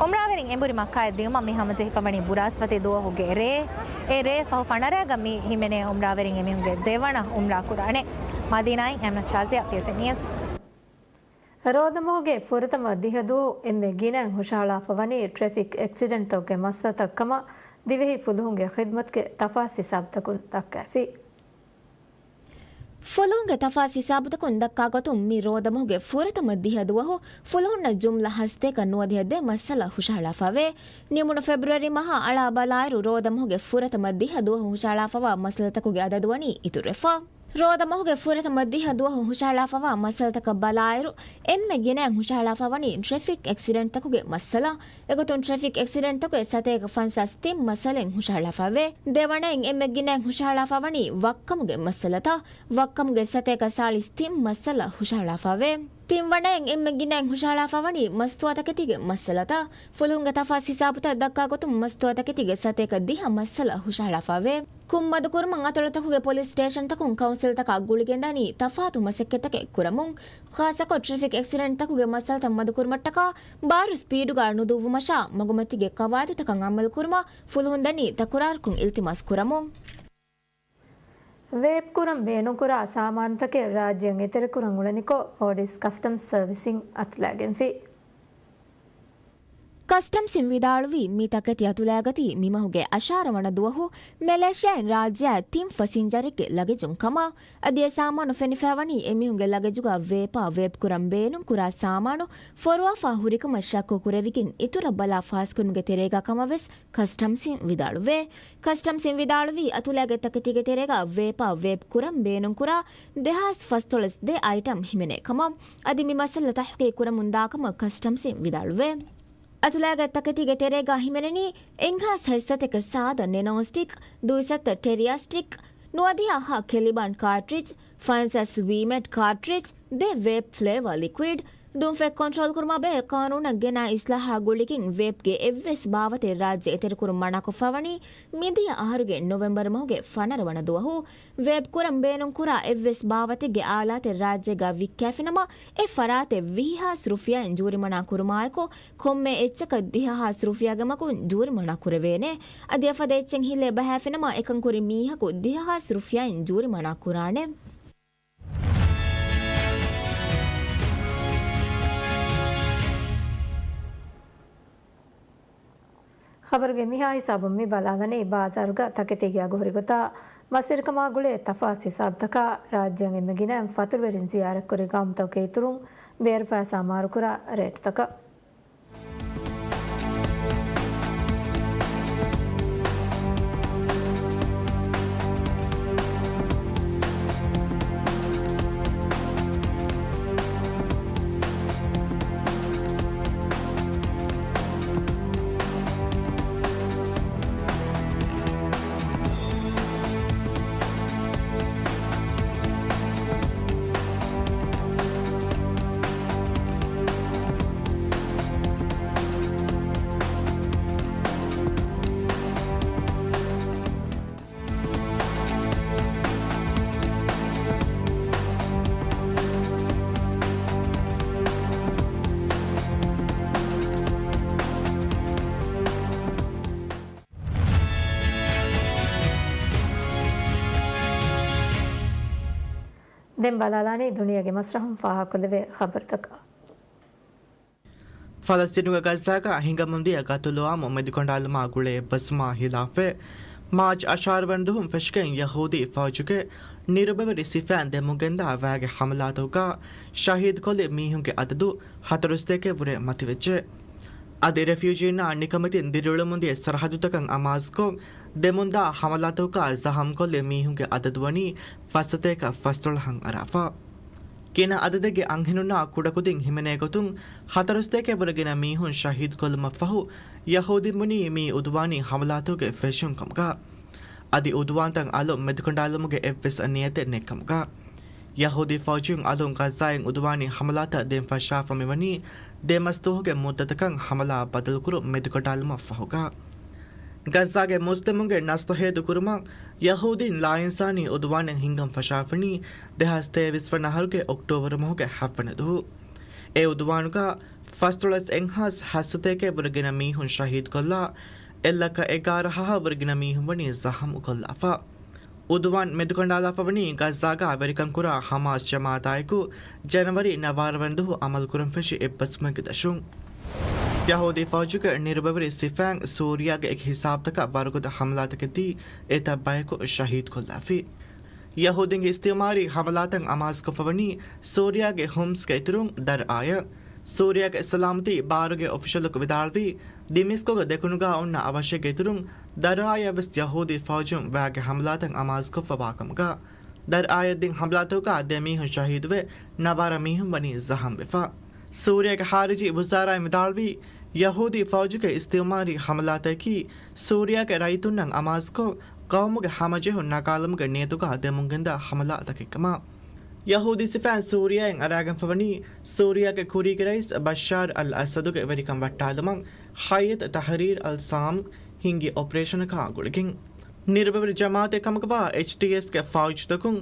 އުމްރާވެރިން އެނބުރި މައްކާއަށް ދިޔުމަށް މި ހަމަޖެހިފަ ވަނީ ބުރާސްފަތި ދުވަހުގެ ރޭ. އެ ރޭ ފަހު ފަނަރައިގަ މި ހިމެނޭ އުމްރާވެރިން އެމީހުންގެ ދެވަނަ އުމްރާ ކުރާނެ. މަދީނާއިން އަމިނަ ޝާޒިޔާ، ޕީއެސްއެން ނިއުސް. ރޯދަމަހުގެ ފުރަތަމަ ދިހަ ދުވަހު އެންމެ ގިނައިން ހުށަހަޅާފަ ވަނީ ޓްރެފިކް އެކްސިޑެންޓްތަކުގެ މައްސަލަތައް ކަމަށް ދިވެހި ފުލުހުންގެ ޚިދްމަތުގެ ތަފާސް ހިސާބުތަކުން ދައްކައިފި. ފުލުހުންގެ ތަފާސް ހިސާބުތަކުން ދައްކާ ގޮތުން، މި ރޯދަމަހުގެ ފުރަތަމަ ދިހަ ދުވަހު ފުލުހުންނަށް ޖުމްލަ ހަސަތޭކަ ނުވަދިހަ ދެ މައްސަލަ ހުށަހަޅާފަވޭ. ނިމުނު ފެބްރުއަރީ މަހާ އަޅާ ބަލާއިރު، ރޯދަމަހުގެ ފުރަތަމަ ދިހަ ދުވަހު ހުށަހަޅާފަވާ މައްސަލަތަކުގެ އަދަދު ވަނީ އިތުރުވެފަ. ރޯދަމަހުގެ ފުރަތަމަ ދިހަ ދުވަހު ހުށަހަޅާފަވާ މައްސަލަތަކަށް ބަލާއިރު، އެންމެ ގިނައިން ހުށަހަޅާފަވަނީ ޓްރެފިކް އެކްސިޑެންޓްތަކުގެ މައްސަލަ. އެގޮތުން ޓްރެފިކް އެކްސިޑެންޓްތަކުގެ ސަތޭކަ ފަންސާސް ތިން މައްސަލައިން ހުށަހަޅާފަވޭ. ދެވަނައިން އެންމެ ގިނައިން ހުށަހަޅާފަވަނީ ވައްކަމުގެ މައްސަލަތައް. ވައްކަމުގެ ސަތޭކަ ސާޅީސް ތިން މައްސަލަ ހުށަހަޅާފަވޭ. ތިންވަނައިން އެންމެ ގިނައިން ހުށަހަޅާފަވަނީ މަސްތުވާތަކެތީގެ މައްސަލަތައް. ފުލުހުންގެ ތަފާސް ހިސާބުތައް ދައްކާ ގޮތުން، މަސްތުވާތަކެތީގެ ސަތޭކަ ދިހަ މައްސަލަ ހުށަހަޅާފަވޭ. ކުށް މަދުކުރުމަށް އަތޮޅުތަކުގެ ޕޮލިސް ސްޓޭޝަންތަކުން ކައުންސިލްތަކާ ގުޅިގެންދަނީ ތަފާތު މަސައްކަތްތަކެއް ކުރަމުން. ޚާއްޞަކޮށް ޓްރެފިކް އެކްސިޑެންޓްތަކުގެ މައްސަލަތައް މަދުކުރުމަށްޓަކާ، ބާރު ސްޕީޑުގަ ނުދުއްވުމަށާ، މަގުމަތީގެ ޤަވާއިދުތަކަށް ޢަމަލުކުރުމަށް ފުލުހުން ދަނީ ތަކުރާރުކޮށް އިލްތިމާސް ކުރަމުން. ވޭޕް ކުރަން ބޭނުންކުރާ ސާމާނުތަކެއް ރާއްޖެއަށް އެތެރެކުރަން އުޅެނިކޮށް، އޯޑިސް ކަސްޓަމްސް ސަރވިސްއިން އަތުލައިގެންފި. ކަސްޓަމްސްއިން ވިދާޅުވީ، މި ތަކެތި އަތުލައިގަތީ މިމަހުގެ އަށާރަ ވަނަ ދުވަހު މެލޭޝިއާއިން ރާއްޖެއަށް ތިން ފަސިންޖަރެއްގެ ލަގެޖުން ކަމަށް. އަދި އެ ސާމާނު ފެނިފައިވަނީ އެމީހުންގެ ލަގެޖުގަ ވޭޕާ ވޭޕް ކުރަން ބޭނުން ކުރާ ސާމާނު ފޮރުވާފަ ހުރިކަމަށް ޝައްކު ކުރެވިގެން އިތުރަށް ބަލާ ފާސްކުރުމުގެ ތެރޭގަ ކަމަށް ވެސް ކަސްޓަމްސްއިން ވިދާޅުވޭ. ކަސްޓަމްސްއިން ވިދާޅުވީ، އަތުލައިގަތް ތަކެތީގެ ތެރޭގަ ވޭޕާ ވޭޕް ކުރަން ބޭނުންކުރާ ދެހާސް ފަސްދޮޅަސް ދެ އައިޓަމް ހިމެނޭ ކަމަށް. އަދި މި މައްސަލަ ތަޙްޤީޤު ކުރަމުންދާ ކަމަށް ކަސްޓަމްސްއިން ވިދާޅުވޭ. އަތުލައިގަތް ތަކެތީގެ ތެރޭގަ ހިމެނެނީ އެއްހާސް ހަތްސަތޭކަ ސާދަ ނެނޯސްޓިކް، ދުއިސައްތަ ޓެރިއާސްޓިކް، ނުވަދިހަ ހަ ކެލިބާން ކާޓްރިޖް، ފަންސާސް ވީމެޓް ކާޓްރިޖް، ދެ ވޭޕް ފްލޭވާ ލިކުއިޑް. ދުންފަތް ކޮންޓްރޯލް ކުރުމާ ބެހޭ ޤާނޫނަށް ގެނާ އިސްލާހާ ގުޅިގެން ވޭޕްގެ އެއްވެސް ބާވަތެއް ރާއްޖެ އެތެރެކުރުން މަނާކޮށްފަވަނީ މިދިޔަ އަހަރުގެ ނޮވެމްބަރު މަހުގެ ފަނަރަ ވަނަ ދުވަހު. ވޭޕް ކުރަން ބޭނުންކުރާ އެއްވެސް ބާވަތެއްގެ އާލާތެއް ރާއްޖޭގަ ވިއްކާފިނަމަ، އެ ފަރާތެއް ވިހި ހާސް ރުފިޔާއިން ޖޫރިމަނާ ކުރުމާއެކު، ކޮންމެ އެއްޗަކަށް ދިހަ ހާސް ރުފިޔާގެ މަގުން ޖޫރިމަނާ ކުރެވޭނެ. އަދި އެފަދަ އެއްޗެއް ހިލޭ ބަހައިފިނަމަ، އެކަން ކުރި މީހަކު ދިހަ ހާސް ރުފިޔާއިން ޖޫރިމަނާ ކުރާނެ. ޚަބަރުގެ މިހާ ހިސާބުން މި ބަލާލަނީ ބާޒާރުގަ ތަކެތީގެ އަގުހުރި ގޮތާ. މަސްވެރިކަމާ ގުޅޭ ތަފާސް ހިސާބުތަކާ، ރާއްޖޭން އެންމެ ގިނައިން ފަތުރުވެރިން ޒިޔާރަތްކުރި ގައުމުތަކުގެ އިތުރުން ބޭރުފައިސާ މާރުކުރާ ރޭޓުތަކަށް. ދެން ބަލާލާނީ ދުނިޔޭގެ މަސްރަހުން ފާހަގަކޮށްލެވޭ ޚަބަރުތަކަށް. ފަލަސްތީނުގެ ގައްޒާގަ ހިނގަމުންދިޔަ ގަތުލުއާމު މެދުކަނޑާލުމާ ގުޅޭ އެއްބަސްވުމާ ހިލާފަށް، މާޗް އަށާރަ ވަނަ ދުވަހުން ފެށިގެން ޔަހޫދީ ފައުޖުގެ ނިރުބަވެރި ސިފައިން ދެމުންގެންދާ ވައިގެ ހަމަލާތަކުގަ ޝަހީދުކޮށްލި މީހުންގެ އަދަދު ހަތަރުސަތޭކައަށް ވުރެ މަތިވެއްޖެ. އަދި ރެފިއުޖީންނާ ނިކަމެތިން ދިރިއުޅެމުންދިޔަ ސަރަހައްދުތަކަށް އަމާޒުކޮށް، ދެމުންދާ ހަމަލާތަކުގަ ޒަހަމްކޮށްލި މީހުންގެ އަދަދު ވަނީ ފަސްސަތޭކަ ފަސްދޮޅަހަށް އަރާފަ. ގިނަ އަދަދެއްގެ އަންހެނުންނާ ކުޑަކުދިން ހިމެނޭ ގޮތުން ހަތަރުސަތޭކައަށް ވުރެ ގިނަ މީހުން ޝަހީދުކޮށްލުމަށްފަހު، ޔަހޫދީން ބުނީ މި އުދުވާނީ ހަމަލާތަކުގެ ފެށުން ކަމުގަ. އަދި އުދުވާންތައް އަލުން މެދުކަނޑާލުމުގެ އެއްވެސް ނިޔަތެއް ނެތްކަމުގަ. ޔަހޫދީ ފައުޖުން އަލުން ޣައްޒާއިން އުދުވާނީ ހަމަލާތައް ދެން ފަށާފަ މިވަނީ ދެ މަސް ދުވަހުގެ މުއްދަތަކަށް ހަމަލާ ބަދަލުކުރުން މެދުކަނޑާލުމަށްފަހުގަ. ޣައްޒާގެ މުސްލިމުންގެ ނަސްލު ހޭދަކުރުމަށް ޔަހޫދީން ލާއިންސާނީ އުދުވާނެއް ހިންގަން ފަށާފަނީ ދެހާސް ތޭވީސް ވަނަ އަހަރުގެ އޮކްޓޯބަރު މަހުގެ ހަ ވަނަ ދުވަހު. އެ އުދުވާނުގަ ފަސްދޮޅަސް އެއްހާސް ހަތްސަތޭކައަށް ވުރެ ގިނަ މީހުން ޝަހީދުކޮށްލާ، އެއްލައްކަ އެގާރަ ހަހަށް ވުރެ ގިނަ މީހުން ވަނީ ޒަހަމުކޮށްލާފަ. އުދުވާން މެދުކަނޑާލާފަވަނީ ޣައްޒާގަ ވެރިކަން ކުރާ ހަމާސް ޖަމާއަތާއެކު ޖަނަވަރީ ނަވާރަ ވަނަ ދުވަހު އަމަލުކުރަން ފެށި އެއްބަސްވުމެއްގެ ދަށުން. ޔަހޫދީ ފައުޖުގެ ނިރުބަވެރި ސިފައިން ސޫރިޔާގެ އެކި ހިސާބުތަކަށް ވަރުގަދަ ހަމަލާތަކެއް ދީ، އެތައް ބަޔަކު ޝަހީދުކޮށްލާފި. ޔަހޫދީންގެ އިސްތިއުމާރީ ހަމަލާތައް އަމާޒުކޮށްފަވަނީ ސޫރިޔާގެ ހުމްސްގެ އިތުރުން ދަރައާޔަށް. ސޫރިޔާގެ ސަލާމަތީ ބާރުގެ އޮފިޝަލު ވިދާޅުވީ، ދިމިސްކުގެ ދެކުނުގަ އޮންނަ އަވަށެއްގެ އިތުރުން ދަރައާޔަށް ވެސް ޔަހޫދީ ފައުޖުން ވައިގެ ހަމަލާތައް އަމާޒުކޮށްފަވާކަމުގަ. ދަރައާޔަށް ދިން ހަމަލާތަކުގަ ދެ މީހުން ޝަހީދުވެ، ނަވާރަ މީހުން ވަނީ ޒަހަމްވެފަ. ސޫރިޔާގެ ޚާރިޖީ ވުޒާރާއިން ވިދާޅުވީ، ޔަހޫދީ ފައުޖުގެ އިސްތިއުމާރީ ހަމަލާތަކީ ސޫރިޔާގެ ރައްޔިތުންނަށް އަމާޒުކޮށް، ޤައުމުގެ ހަމަޖެހުން ނަގާލުމުގެ ނިޔަތުގަ ދެމުންގެންދާ ހަމަލާތަކެއްކަމަށް. ޔަހޫދީ ސިފައިން ސޫރިޔާއިން އަރާގެންފަވަނީ، ސޫރިޔާގެ ކުރީގެ ރައީސް ބަޝާރް އަލް އަސަދުގެ ވެރިކަން ވައްޓާލުމަށް، ހައްޔަތު ތަހްރީރް އަލް ޝާމް ހިންގި އޮޕަރޭޝަނަކާ ގުޅިގެން. ނިރުބަވެރި ޖަމާއަތެއް ކަމުގަވާ އެޗްޓީއެސްގެ ފައުޖުތަކުން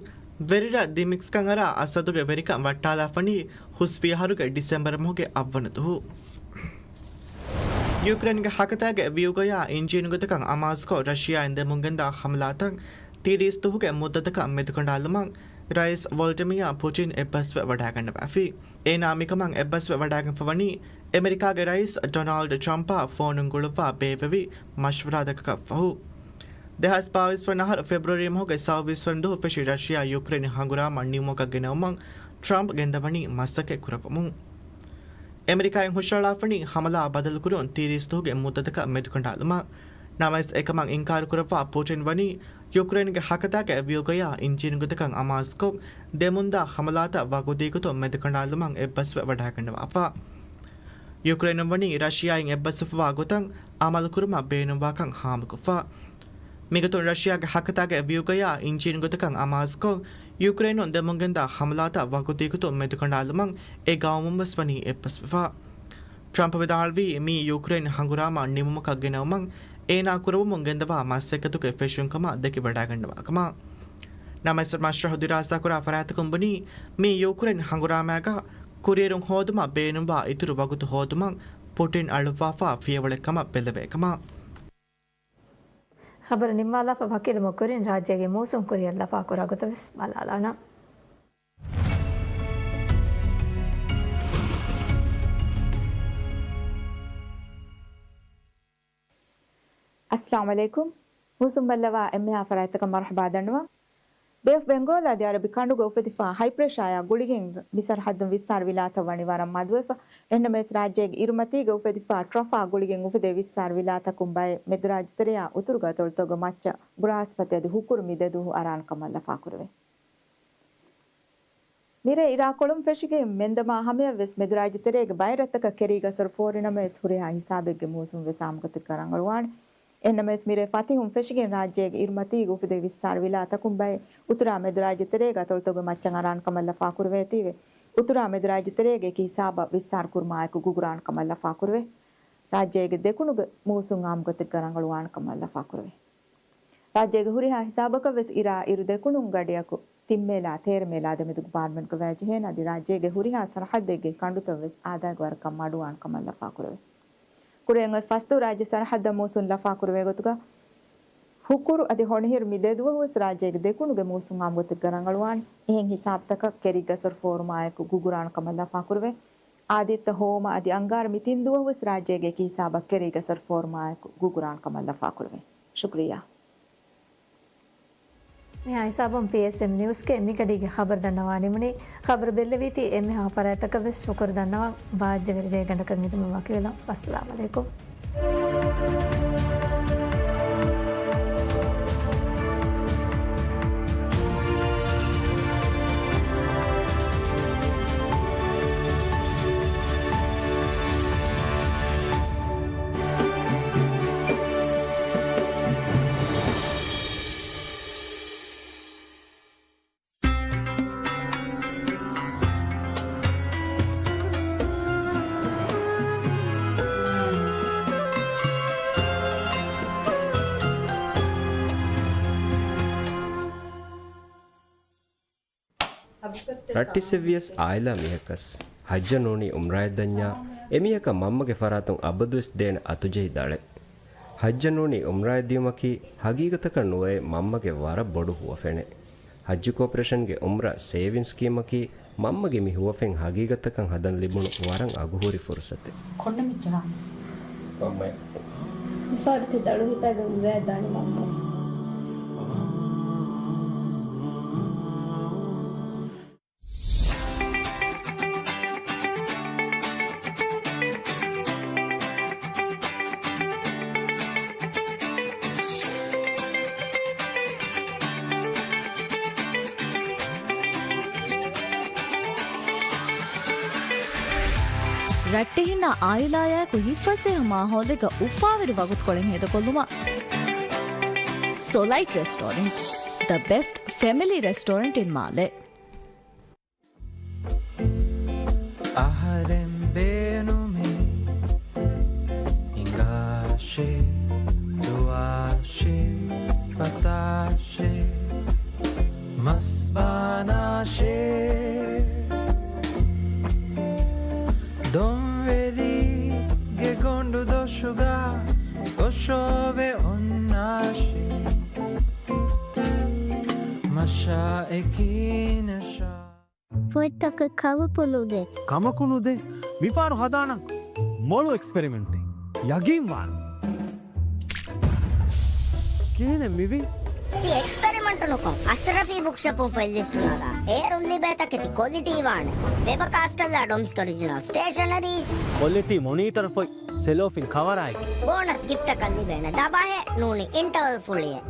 ވެރިރަށް ދިމިސްކަށް އަރާ އަސަދުގެ ވެރިކަން ވައްޓާލާފަނީ ހުސްވީ އަހަރުގެ ޑިސެމްބަރު މަހުގެ އަށްވަނަ ދުހު. ޔޫކްރެއިންގެ ހަކަތާގެ ވިއުގަޔާ އިންޖީނުގަދަކަން އަމާޒުކޮށް، ރަޝިޔާއިން ދެމުންގެންދާ ހަމަލާތައް ތިރީސް ދުހުގެ މުއްދަތަކަށް މެދުކަނޑާލުމަށް ރައީސް ވޮލްޑިމިއާ ޕުޓިން އެއްބަސްވެ ވަޑައިގަންނަވާފި. އޭނާ މިކަމަށް އެއްބަސްވެ ވަޑައިގެންފަވަނީ، އެމެރިކާގެ ރައީސް ޑޮނާލްޑް ޓްރަމްޕާ ފޯނުން ގުޅުއްވާ ބޭއްވެވި މަޝްވަރާތަކަކަށްފަހު. ދެހާސް ބާވީސް ވަނަ އަހަރު ފެބްރުއަރީ މަހުގެ ސައުވީސް ވަނަ ދުހު ފެށި ރަޝިޔާ ޔޫކްރެއިން ހަނގުރާމަ ނިމުމަކަށް ގެނައުމަށް ޓްރަމްޕް ގެންދަވަނީ މަސައްކަތް ކުރައްވަމުން. އެމެރިކާއިން ހުށަހަޅާފަނީ ހަމަލާ ބަދަލުކުރުން ތިރީސް ދުހުގެ މުއްދަތަކަށް މެދުކަނޑާލުމަށް. ނަމަވެސް އެކަމަށް އިންކާރު ކުރައްވާ ޕުޓިން ވަނީ، ޔޫކްރެއިންގެ ހަކަތާގެ ވިއުގަޔާ އިންޖީނުގަދަކަން އަމާޒުކޮށް، ދެމުންދާ ހަމަލާތައް ވަގުދީގޮތުން މެދުކަނޑާލުމަށް އެއްބަސްވެ ވަޑައިގަންނަވާފަ. ޔޫކްރެއިނުން ވަނީ ރަޝިޔާއިން އެއްބަސްވެފަވާ ގޮތަށް އަމަލުކުރުމަށް ބޭނުންވާކަން ހާމަކޮށްފަ. މިގޮތުން ރަޝިޔާގެ ހަކަތާގެ ވިއުގަޔާ އިންޖީނުގަދަކަން އަމާޒުކޮށް، ޔޫކްރެއިނުން ދެމުންގެންދާ ހަމަލާތައް ވަގުދީގޮތުން މެދުކަނޑާލުމަށް އެ ގައުމުން ވެސް ވަނީ އެއްބަސްވެފަ. ޓްރަމްޕް ވިދާޅުވީ، މީ ޔޫކްރެއިން ހަނގުރާމަ ނިމުމަކަށް ގެނައުމަށް އޭނާ ކުރައްވަމުން ގެންދަވާ މަސައްކަތުގެ ފެށުން ކަމަށް ދެކިވަޑައިގަންނަވާ ކަމަށް. ނަމަވެސް މަޝްރަހު ދިރާސާކުރާ ފަރާތަކުން ބުނީ، މީ ޔޫކްރެއިން ހަނގުރާމައިގަ ކުރިއެރުން ހޯދުމަށް ބޭނުންވާ އިތުރު ވަގުތު ހޯދުމަށް ޕުޓިން އަޅުއްވާފާ ފިޔަވަޅެއް ކަމަށް ބެލެވޭ ކަމަށް. ޚަބަރު ނިންމާލާފަ ވަކިވުމަށް ކުރިން ރާއްޖޭގެ މޫސުން ކުރިއަށް ލަފާކުރާ ގޮތަށް ވެސް ބަލާލާނަން. އައްސަލާމު ޢަލައިކުމް. މޫސުން ބައްލަވާ އެންމެހާ ފަރާތްތަކަށް މަރުޙަބާ ދަންނަވަން. ބޭ އޮފް ބެންގޯލް އަދި އަރަބި ކަނޑުގަ އުފެދިފާ ހައިޕްރެޝާއާ ގުޅިގެން މި ސަރަޙައްދުން ވިއްސާރު ވިލާތައް ވަނީ ވަރަށް މަދުވެފަ. އެހެންނަމަވެސް ރާއްޖޭގެ އިރުމަތީގަ އުފެދިފާ ޓްރަފާ ގުޅިގެން އުފެދޭ ވިއްސާރު ވިލާތަކުން ބައެއް މެދުރާއްޖެތެރެއާ އުތުރުގަ އަތޮޅުތަކުގެ މައްޗަށް ބުރާސްފަތި އަދި ހުކުރު މި ދެ ދުވަހު އަރާން ކަމަށް ލަފާކުރެވޭ. މިރޭ އިރާކޮޅުން ފެށިގެން މެންދަމާ ހަމަޔަށްވެސް މެދުރާއްޖެތެރޭގެ ބައެއް ރަށްތަކަށް ކެރީގަސްރު ފޯރި ނަމަވެސް ހުރިހާ ހިސާބެއްގެ މޫސުން ވެސް ހާމަކޮށް ތިއްކަ ރަނގަޅުވާނެ. އެހެންނަމަވެސް މިރޭ ފަތިހުން ފެށިގެން ރާއްޖޭގެ އިރުމަތީގަ އުފެދޭ ވިއްސާރު ވިލާތަކުން ބައެއް އުތުރާ މެދުރާއްޖެތެރޭގެ އަތޮޅުތަކުގެ މައްޗަށް އަރާން ކަމަށް ލަފާކުރެވޭތީވެ، އުތުރާ މެދުރާއްޖެތެރޭގެ އެކި ހިސާބަށް ވިއްސާރު ކުރުމާއެކު ގުގުރާން ކަމަށް ލަފާކުރެވޭ. ރާއްޖޭގެ ދެކުނުގެ މޫސުން ހާމަކޮށް ތިއްކަ ރަނގަޅުވާން ކަމަށް ލަފާކުރެވޭ. ރާއްޖޭގެ ހުރިހާ ހިސާބަކަށް ވެސް އިރާ އިރު ދެކުނުން ގަޑިއަކު ތިން މޭލާ ތޭރަ މޭލާ ދެމެދުގެ ބާރުމެންކަ ވައިޖެހޭނެ އަދި ރާއްޖޭގެ ހުރިހާ ސަރަހައްދެއްގެ ކަނޑުތައް ވެސް އާދައިގެ ވަރަކަށް މަޑުވާން ކަމަށް ލަފާކުރެވޭ. ކުރިއަށް އޮތް ފަސްދުވަހު ރާއްޖެ ސަރަހައްދަށް މޫސުން ލަފާކުރެވޭ ގޮތުގަ ހުކުރު އަދި ހޮނިހިރު މި ދެ ދުވަހު ވެސް ރާއްޖޭގެ ދެކުނުގެ މޫސުން ހާމަކޮށް ތިއްކަ ރަނގަޅުވާނެ. އެހެން ހިސާބުތަކަށް ކެރީގަސްރު ފޯރުމާއެކު ގުގުރާން ކަމަށް ލަފާކުރެވޭ. އާދިއްތަ ހޯމަ އަދި އަންގާރަ މި ތިން ދުވަހު ވެސް ރާއްޖޭގެ އެކި ހިސާބަށް ކެރީގަސްރު ފޯރުމާއެކު ގުގުރާން ކަމަށް ލަފާކުރެވޭ. ޝުކުރިއްޔާ. މިހާ ހިސާބުން ޕީއެސްއެމް ނިއުސްގެ މިގަޑީގެ ޚަބަރު ދަންނަވާ ނިމުނީ. ޚަބަރު ބެއްލެވީތީ އެންމެހާ ފަރާތްތަކަށް ވެސް ޝުކުރު ދަންނަވަން. ބާއްޖަވެރި ރޭގަނޑަކަށް އެދުމަށް ވަކިވެލަން. ވައްސަލާމް ޢަލައިކުމް. ރައްޓިއްސެއްވިޔަސް އާއިލާ މީހަކަސް. ޙައްޖަށް ނޫނީ ޢުމްރާއަށް ދަންޏާ، އެމީހަކަށް މަންމަގެ ފަރާތުން އަބަދުވެސް ދޭނެ އަތުޖެހި ދަޅެއް. ޙައްޖަށް ނޫނީ ޢުމްރާއަށް ދިޔުމަކީ، ޙަޤީޤަތަކަށް ނުވައެއް މަންމަގެ ވަރަށް ބޮޑު ހުވަފެނެއް. ޙައްޖު ކޯޕަރޭޝަންގެ ޢުމްރާ ސޭވިންގް ސްކީމަކީ، މަންމަގެ މި ހުވަފެން ޙަޤީޤަތަކަށް ހަދަން ލިބުނު ވަރަށް އަގުހުރި ފުރުޞަތެއް. ކޮންނަ މިއްޗަކާ؟ މަންމައޭ. މިފަހަރު ތި ދަޅު ހިފައިގެން އުމްރާއަށް ދާނީ މަންމަ. ރައްޓެހިންނާ އާއިލާއާއެކު ހިތްފަސޭހަ މާހައުލެއްގަ އުފާވެރި ވަގުތުކޮޅެއް ހޭދަކޮށްލުމަށް. ސޮލައިޓް ރެސްޓޯރެންޓް، the best family restaurant in މާލެ. އަހަރެން ބޭނުމީ ހިނގާށޭ، ދުވާށޭ، ފަތާށޭ، މަސްބާނާށޭ. ދޮންވެލީގެ ގޮނޑު ދޮށުގަ ގޮށޯވެ އޮންނާށޭ، މަށާއެކީ ނަށާ. ފޮތްތަކެއް ކަމަކު ނުދޭ. ކަމަކު ނުދޭ. މިފަހަރު ހަދާނަން މޮޅު އެކްސްޕެރިމެންޓެއް. ޔަގީންވާން. ކިހިނެއް މިވީ؟ ތި އެކްސްޕެރިމެންޓު ނުކޮށް، އަސްރަފީ ބުކްޝޮޕުން ފޮތް ލިސްޓު ނަގާ. އޭރުން ލިބޭ ތަކެތި ކޮލިޓީ ވާނެ. ފެބަ ކާސްޓަލްއާ ޑޮމްސްގެ އޮރިޖިނަލް ސްޓޭޝަނަރީސް. ކޮލިޓީ މޮނީޓަރ ފޮތް، ސެލޯފިން ކަވަރާއެކީ. ބޯނަސް ގިފްޓަކަށް ލިބޭނެ ދަބަހެއް ނޫނީ އިންޓަވަލް ފުޅިއެއް.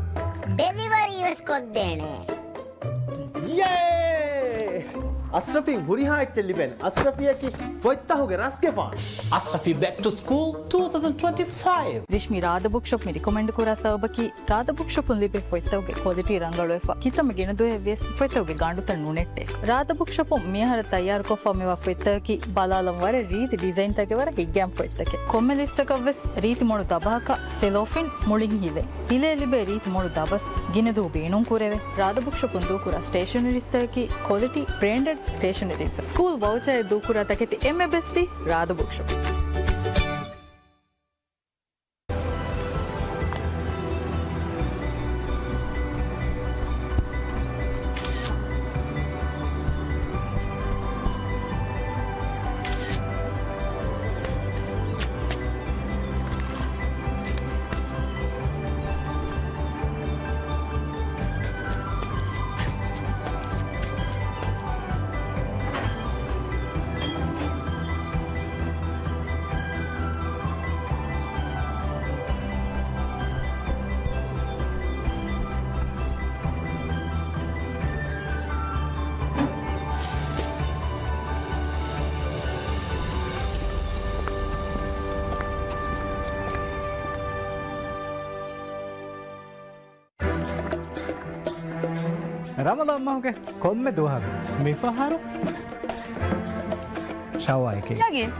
ޑެލިވަރީ ވެސް ކޮށްދޭނެ. ޔޭ! އަސްރަފީން ހުރިހާ އެއްޗެއް ލިބޭނެ. އަސްރަފީއަކީ ފޮތްތަހުގެ ރަސްގެފާނު. އަސްރަފީ back to school two thousand twenty-five. ރިޝްމީ ރާދަ ބުކްޝޮޕް މި ރިކޮމެންޑް ކުރާ ސަބަބަކީ، ރާދަ ބުކްޝޮޕުން ލިބޭ ފޮތްތަކުގެ ކޮލިޓީ ރަނގަޅުވެފަ، ކިތަންމެ ގިނަ ދުވަހެއް ވިޔަސް ފޮތްތަކުގެ ގަނޑުތައް ނުނެއްޓޭ. ރާދަ ބުކްޝޮޕުން މިއަހަރަށް ތައްޔާރުކޮށްފަ މިވާ ފޮތްތަކަކީ ބަލާލަން ވަރަށް ރީތި ޑިޒައިންތަކެއް، ވަރަށް ހިތްގައިމު ފޮތްތަކެއް. ކޮންމެ ލިސްޓަކަށް ވެސް ރީތި މޮޅު ދަބަހަކަށް ސެލޯފިން މުޅިން ހިލޭ. ހިލޭ ލިބޭ ރީތި މޮޅު ދަބަސް ގިނަ ދުވަހު ބޭނުން ކުރެވޭ. ރާދަ ބުކްޝޮޕުން ދޫކުރާ ސްޓޭޝަނަރީސްތަކަކީ ކޮލިޓީ ބްރޭންޑެޑް ސްޓޭޝަނަރީސް. ސްކޫލް ވައުޗާއެއް ދޫކުރާ ތަކެތި އެންމެ ބެސްޓީ ރާދަ ބުކްޝޮޕް. ރަމަޟާން މަހުގެ ކޮންމެ ދުވަހަކު މިފަހަރު ޝައުވާއެކޭ. ޔަގީން.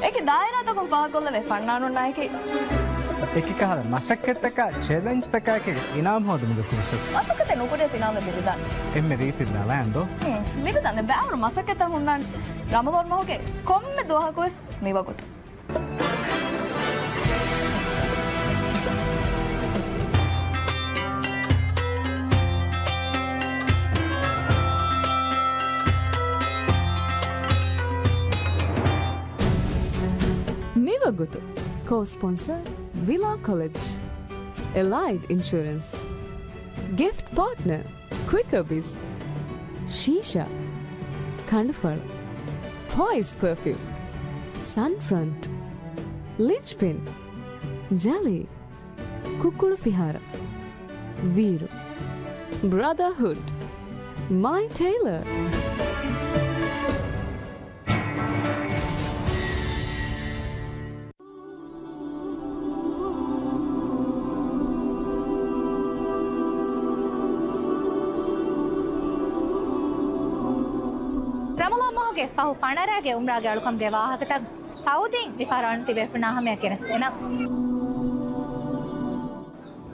އެކި ދާއިރާތަކުން ފާހަގަކޮށްލެވޭ ފަންނާނުންނާއެކީ. އެކި ކަހަލަ މަސައްކަތްތަކާ، ޗެލެންޖްތަކާއެކީ އިނާމް ހޯދުމުގެ ފުރުސަތު. މަސައްކަތެއް ނުކުރިޔަސް އިނާމެއް ލިބިދާނެ. އެންމެ ރީތި ބަލާން ދޯ؟ ހުން، ލިބިދާނެ. ބައިވަރު މަސައްކަތްތައް ހުންނާނެ. ރަމަޟާން މަހުގެ ކޮންމެ ދުވަހަކުވެސް މިވަގުތު. މިވަގުތު ކޯ-ސްޕޮންސަރ ވިލާ ކޮލެޖް، އެލައިޑް އިންޝުރެންސް، ގިފްޓް ޕާޓްނަރ ކުއިކަރ ބިޒް، ޝީޝާ، ކަނޑުފަޅު، ޕޮއިޒް ޕަރފިއުމް، ސަން ފްރަންޓް، ލިންޗްޕިން، ޖެލީ، ކުކުޅު ފިހާރަ، ވީރު، ބްރަދަރހުޑް، މައި ޓެއިލަރ. ރަމަޟާން މަހުގެ ފަހު ފަނަރަގެ އުމްރާގެ އަޅުކަމުގެ ވާހަކަތައް ސައުދީން މިފަހަރު އަންނަ ތިބޭފުޅުންނާ ހަމަޔަށް ގެނެސްދޭނަން.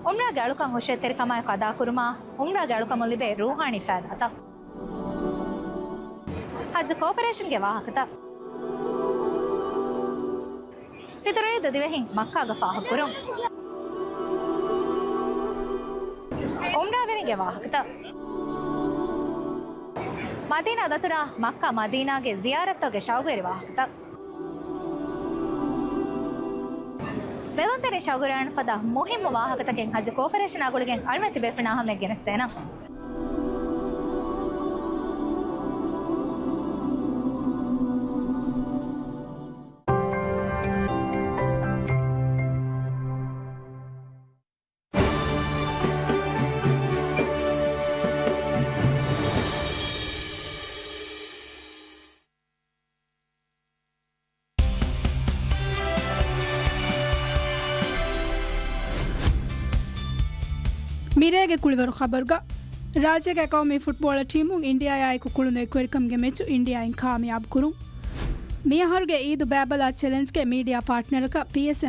އުމްރާގެ އަޅުކަން ހުށައެއްތެރިކަމާއެކު އަދާކުރުމާ، އުމްރާގެ އަޅުކަމުން ލިބޭ ރޫޙާނީ ފައިދާތައް. ޙައްޖު ކޯޕަރޭޝަންގެ ވާހަކަތައް. ފިޠުރު ޢީދު ދިވެހިން މައްކާގަ ފާހަގަކުރުން. އުމްރާވެރިންގެ ވާހަކަތައް. މަދީނާ ދަތުރާ މައްކާ މަދީނާގެ ޒިޔާރަތްތަކުގެ ޝައުގުވެރި ވާހަކަތައް. ބެލުންތެރިން ޝައުގުވެރިވާނެ ފަދަ މުހިއްމު ވާހަކަތަކެއް ޙައްޖު ކޯޕަރޭޝަނާ ގުޅިގެން އަޅުމެން ތިބޭފުޅުންނާ ހަމަޔަށް ގެނެސްދޭނަން. އިރޭގެ ކުޅިވަރު ޚަބަރުގަ، ރާއްޖޭގެ ޤައުމީ ފުޓްބޯޅަ ޓީމުން އިންޑިއާއާއެކު ކުޅުނު އެކުވެރިކަމުގެ މެޗު އިންޑިއާއިން ކާމިޔާބު ކުރުން. މިއަހަރުގެ އީދު ބައިބަލާ ޗެލެންޖްގެ މީޑިއާ ޕާޓްނަރަކަށް ޕީއެސްއެމް